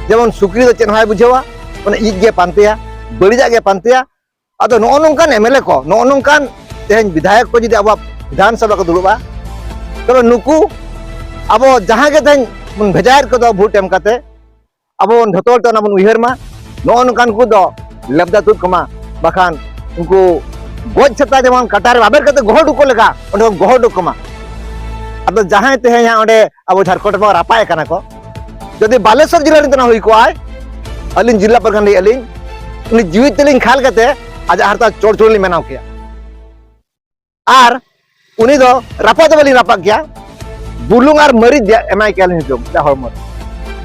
ᱡᱮᱢᱚᱱ ᱥᱩᱠᱨᱤ ᱫᱚ ᱪᱮᱫ ᱦᱚᱸ ᱵᱟᱭ ᱵᱩᱡᱷᱟᱹᱣᱟ, ᱚᱱᱟ ᱤᱡ ᱜᱮ ᱯᱟᱱᱛᱮᱭᱟ, ᱵᱟᱹᱲᱤᱡᱟᱜ ᱜᱮ ᱯᱟᱱᱛᱮᱭᱟ᱾ ᱟᱫᱚ ᱱᱚᱜᱼᱚ ᱱᱚᱝᱠᱟᱱ ᱮᱢ ᱮᱞ ᱮ ᱠᱚ, ᱱᱚᱜᱼᱚ ᱱᱚᱝᱠᱟᱱ ᱛᱮᱦᱮᱧ ᱵᱤᱫᱷᱟᱭᱚᱠ ᱠᱚ ᱡᱩᱫᱤ ᱟᱵᱚᱣᱟᱜ ᱵᱤᱫᱷᱟᱱ ᱥᱚᱵᱷᱟ ᱠᱚ ᱫᱩᱲᱩᱵᱼᱟ, ᱛᱚᱵᱮ ᱱᱩᱠᱩ ᱟᱵᱚ ᱡᱟᱦᱟᱸ ᱜᱮ ᱛᱮᱦᱮᱧ ᱵᱚᱱ ᱵᱷᱮᱡᱟᱭᱮᱫ ᱠᱚᱫᱚ ᱵᱷᱳᱴ ᱮᱢ ᱠᱟᱛᱮ, ᱟᱵᱚ ᱵᱚᱱ ᱡᱷᱚᱛᱚ ᱦᱚᱲ ᱛᱮ ᱚᱱᱟ ᱵᱚᱱ ᱩᱭᱦᱟᱹᱨ ᱢᱟ᱾ ᱱᱚᱜᱼᱚ ᱱᱚᱝᱠᱟᱱ ᱠᱚ ᱫᱚ ᱞᱮᱵᱫᱟ ᱛᱩᱫ ᱠᱚᱢᱟ, ᱵᱟᱠᱷᱟᱱ ᱩᱱᱠᱩ ᱜᱚᱡ ᱥᱮᱛᱟ ᱡᱮᱢᱚᱱ ᱠᱟᱴᱟ ᱨᱮ ᱵᱟᱵᱮᱨ ᱠᱟᱛᱮ ᱜᱚᱦᱚᱲ ᱩᱰᱩᱠ ᱠᱚ ᱞᱮᱠᱟ ᱚᱸᱰᱮ ᱠᱷᱚᱱ ᱜᱚᱦᱚᱲ ᱩᱰᱩᱠ ᱠᱚᱢᱟ᱾ ᱟᱫᱚ ᱡᱟᱦᱟᱸᱭ ᱛᱮᱦᱮᱧ ᱦᱟᱸᱜ ᱚᱸᱰᱮ ᱟᱵᱚ ᱡᱷᱟᱲᱠᱷᱚᱸᱰ ᱨᱮ ᱨᱟᱯᱟᱜ ᱮ ᱠᱟᱱᱟ ᱠᱚ, ᱡᱩᱫᱤ ᱵᱟᱞᱮᱥᱚᱨ ᱡᱮᱞᱟ ᱨᱮᱱ ᱦᱩᱭ ᱠᱚᱜᱼᱟᱭ, ᱟᱹᱞᱤᱧ ᱡᱮᱞᱟ ᱯᱟᱨᱜᱟᱱᱟ ᱞᱟᱹᱭ ᱟᱹᱞᱤᱧ, ᱩᱱᱤ ᱡᱤᱣᱤ ᱛᱮᱞᱤᱧ ᱠᱷᱟᱞ ᱠᱟᱛᱮ ᱟᱡᱟᱜ ᱦᱟᱨᱛᱟ ᱪᱚᱲ ᱪᱚᱲ ᱞᱤᱧ ᱵᱮᱱᱟᱣ ᱠᱮᱭᱟ᱾ ᱟᱨ ᱩᱱᱤ ᱫᱚ ᱨᱟᱯᱟᱜ ᱫᱚ ᱵᱟᱹᱞᱤᱧ ᱨᱟᱯᱟᱜ ᱠᱮᱭᱟ, ᱵᱩᱞᱩᱝ ᱟᱨ ᱢᱟᱹᱨᱤᱪ ᱫᱮ-, ᱮᱢᱟᱭ ᱠᱮᱭᱟᱞᱤᱧ ᱦᱩᱛᱩᱢ ᱮᱴᱟᱜ ᱦᱚᱲᱢᱚ ᱨᱮ᱾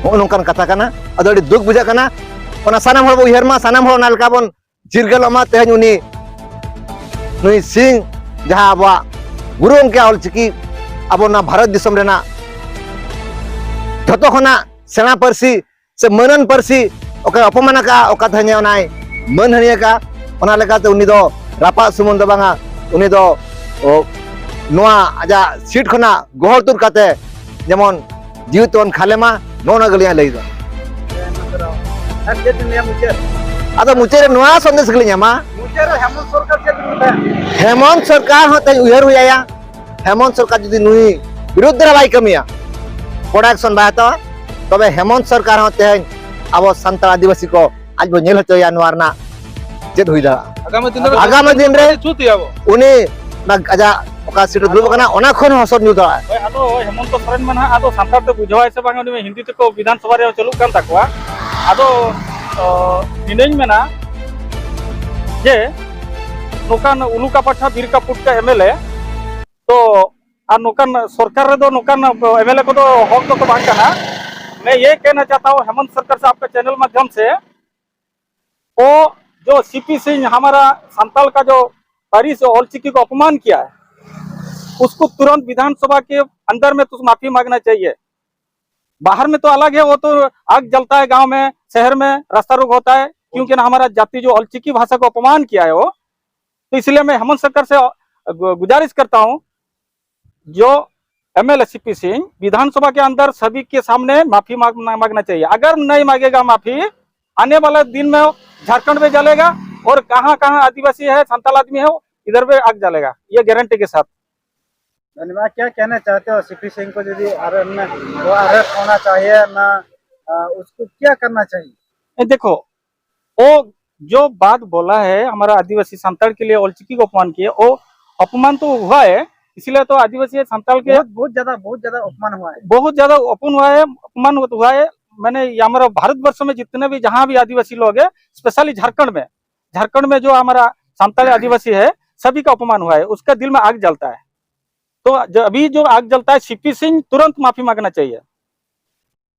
ᱱᱚᱜᱼᱚ ᱱᱚᱝᱠᱟᱱ ᱠᱟᱛᱷᱟ ᱠᱟᱱᱟ᱾ ᱟᱫᱚ ᱟᱹᱰᱤ ᱫᱩᱠ ᱵᱩᱡᱷᱟᱹᱜ ᱠᱟᱱᱟ᱾ ᱚᱱᱟ ᱥᱟᱱᱟᱢ ᱦᱚᱲ ᱵᱚ ᱩᱭᱦᱟᱹᱨ ᱢᱟ, ᱥᱟᱱᱟᱢ ᱦᱚᱲ ᱚᱱᱟ ᱞᱮᱠᱟ ᱵᱚᱱ ᱪᱤᱨᱜᱟᱹᱞᱚᱜ ᱢᱟ᱾ ᱛᱮᱦᱮᱧ ᱩᱱᱤ ᱱᱩᱭ ᱥᱤᱝ, ᱡᱟᱦᱟᱸ ᱟᱵᱚᱣᱟᱜ ᱜᱩᱨᱩ ᱜᱚᱢᱠᱮᱭᱟᱜ ᱚᱞᱪᱤᱠᱤ ᱟᱵᱚ ᱱᱚᱣᱟ ᱵᱷᱟᱨᱚᱛ ᱫᱤᱥᱚᱢ ᱨᱮᱱᱟᱜ ᱡᱷᱚᱛᱚ ᱠᱷᱚᱱᱟᱜ ᱥᱮᱬᱟ ᱯᱟᱹᱨᱥᱤ ᱥᱮ ᱢᱟᱹᱱᱟᱱ ᱯᱟᱹᱨᱥᱤ ᱚᱠᱟᱭ ᱚᱯᱚᱢᱟᱱ ᱟᱠᱟᱫᱼᱟ, ᱚᱠᱟ ᱛᱮᱦᱮᱧ ᱚᱱᱟᱭ ᱢᱟᱹᱱ ᱦᱟᱹᱱᱤ ᱟᱠᱟᱫᱼᱟ, ᱚᱱᱟ ᱞᱮᱠᱟᱛᱮ ᱩᱱᱤ ᱫᱚ ᱨᱟᱯᱟᱜ ᱥᱩᱢᱩᱝ ᱫᱚ ᱵᱟᱝᱟ, ᱩᱱᱤ ᱫᱚ, ᱚ, ᱱᱚᱣᱟ ᱟᱡᱟᱜ ᱥᱤᱴ ᱠᱷᱚᱱᱟᱜ ᱜᱚᱦᱚᱲ ᱛᱩᱫ ᱠᱟᱛᱮ ᱡᱮᱢᱚᱱ ᱡᱤᱣᱤ ᱛᱮᱵᱚᱱ ᱠᱷᱟᱞᱮ ᱢᱟ, ᱱᱚᱜᱼᱚ ᱱᱚᱣᱟ ᱜᱮ ᱟᱹᱞᱤᱧᱟᱜ ᱞᱟᱹᱭ ᱫᱚ᱾ ᱟᱨ ᱪᱮᱫ ᱵᱤᱱ ᱞᱟᱹᱭᱟ ᱢᱩᱪᱟᱹᱫ? ᱟᱫᱚ ᱢᱩᱪᱟᱹᱫ ᱨᱮ ᱱᱚᱣᱟ ᱥᱚᱱᱫᱮᱥ ᱜᱮᱞᱤᱧ ᱮᱢᱟ᱾ ᱢᱩᱪᱟᱹᱫ ᱨᱮ ᱦᱮᱢᱚᱱᱛ ᱥᱚᱨᱠᱟᱨ ᱪᱮᱫ ᱵᱤᱱ ᱢᱮᱛᱟᱭᱟ? ᱦᱮᱢᱚᱱᱛ ᱥᱚᱨᱠᱟᱨ ᱦᱚᱸ ᱛᱮᱦᱮᱧ ᱩᱭᱦᱟᱹᱨ ᱦᱩᱭ ᱟᱭᱟ᱾ ᱦᱮᱢᱚᱱᱛ ᱥᱚᱨᱠᱟᱨ ᱡᱩᱫᱤ ᱱᱩᱭ ᱵᱤᱨᱩᱫᱽ ᱨᱮ ᱵᱟᱭ ᱠᱟᱹᱢᱤᱭᱟ, ᱠᱚᱲᱟ ᱮᱠᱥᱚᱱ ᱵᱟᱭ ᱦᱟᱛᱟᱣᱟ, ᱛᱚᱵᱮ ᱦᱮᱢᱚᱱᱛ ᱥᱚᱨᱠᱟᱨ ᱦᱚᱸ ᱛᱮᱦᱮᱧ ᱟᱵᱚ ᱥᱟᱱᱛᱟᱲ ᱟᱹᱫᱤᱵᱟᱹᱥᱤ ᱠᱚ ᱟᱡ ᱵᱚ ᱧᱮᱞ ᱦᱚᱪᱚᱭᱟ ᱱᱚᱣᱟ ᱨᱮᱱᱟᱜ ᱪᱮᱫ ᱦᱩᱭ ᱫᱟᱲᱮᱭᱟᱜᱼᱟ᱾ ᱟᱜᱟᱢᱤ ᱫᱤᱱ ᱨᱮ ᱟᱜᱟᱢᱤ ᱫᱤᱱ ᱨᱮ ᱪᱩᱛ ᱦᱩᱭᱩᱜᱼᱟ ᱟᱵᱚ᱾ ᱩᱱᱤ ᱚᱱᱟ ᱟᱡᱟᱜ ᱚᱠᱟ ᱥᱤᱴ ᱨᱮ ᱫᱩᱲᱩᱵ ᱟᱠᱟᱱᱟ, ᱚᱱᱟ ᱠᱷᱚᱱ ᱦᱚᱸ ᱦᱚᱥᱚᱨ ᱧᱩᱨ ᱫᱟᱲᱮᱭᱟᱜᱼᱟ᱾ ᱦᱳᱭ, ᱟᱫᱚ ᱦᱳᱭ, ᱦᱮᱢᱚᱱᱛᱚ ᱥᱚᱨᱮᱱ ᱢᱟ ᱱᱟᱦᱟᱜ ᱟᱫᱚ ᱥᱟᱱᱛᱟᱲ ᱛᱮ ᱵᱩᱡᱷᱟᱹᱣᱟᱭ ᱥᱮ ᱵᱟᱝ, ᱩᱱᱤ ᱢᱟ ᱦᱤᱱᱫᱤ ᱛᱮᱠᱚ ᱵᱤᱫᱷᱟᱱ ᱥᱚᱵᱷᱟ ᱨᱮ ᱪᱟᱹᱞᱩᱜ ᱠᱟᱱ ᱛᱟᱠᱚᱣᱟ᱾ ᱟᱫᱚ, ᱚ, ᱤᱧᱤᱧ ᱢᱮᱱᱟ ᱡᱮ ᱱᱚᱝᱠᱟᱱ ᱩᱞᱩᱠᱟ ᱯᱟᱴᱷᱟ ᱵᱤᱨᱠᱟ ᱯᱩᱴᱠᱟ ᱮᱢ ᱮᱞ ᱮ ᱛᱚ ᱟᱨ ᱱᱚᱝᱠᱟᱱ ᱥᱚᱨᱠᱟᱨ ᱨᱮᱫᱚ ᱱᱚᱝᱠᱟᱱ ᱮᱢ ᱮᱞ ᱮ ᱠᱚᱫᱚ ᱦᱚᱠ ᱫᱚᱠᱚ ᱵᱟᱝ ᱠᱟᱱᱟ᱾ मैं ये कहना चाहता हूँ हेमंत सरकार से, आपका चैनल माध्यम से, वो जो सीपी सिंह हमारा संताल का जो पारी से ऑलचिकी को अपमान किया है, उसको तुरंत विधानसभा के अंदर में तो माफी मांगना चाहिए। बाहर में तो अलग है, वो तो आग जलता है गांव में, शहर में रास्ता रोक होता है, क्योंकि ना हमारा जाति जो ऑलचिकी भाषा को अपमान किया है वो। तो इसलिए मैं हेमंत सरकार से गु- गुजारिश करता हूँ, जो एमएलए सीपी सिंह, विधानसभा के अंदर सभी के सामने माफी मांग- मांगना चाहिए। अगर नहीं मांगेगा माफी, आने वाला दिन में झारखंड में जलेगा और कहाँ कहाँ आदिवासी है, संताल आदमी है, इधर पे आग जलेगा, ये गारंटी के साथ। धन्यवाद। क्या कहना चाहते हो सीपी सिंह को, यदि अरे-, न, वो अरेस्ट होना चाहिए ना, अ, उसको क्या करना चाहिए? ए, देखो, वो जो बात बोला है हमारा आदिवासी संताल के लिए, ऑलचिकी को अपमान किए, वो अपमान तो हुआ है, इसीलिए तो आदिवासी संताल के बहुत, बहुत ज्यादा, बहुत ज्यादा अपमान हुआ है। बहुत ज्यादा अपमान हुआ है, अपमान हुआ है। मैंने ये हमारा भारतवर्ष में जितने भी, जहाँ भी आदिवासी लोग हैं, स्पेशली झारखंड में, झारखंड में जो हमारा संताल आदिवासी है, सभी का अपमान हुआ है, उसका दिल में आग जलता है। तो जो अभी जो आग जलता है, सीपी सिंह तुरंत माफी मांगना चाहिए,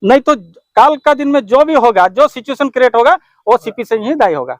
नहीं तो काल का दिन में जो भी होगा, जो सिचुएशन क्रिएट होगा, वो सीपी सिंह ही दायी होगा।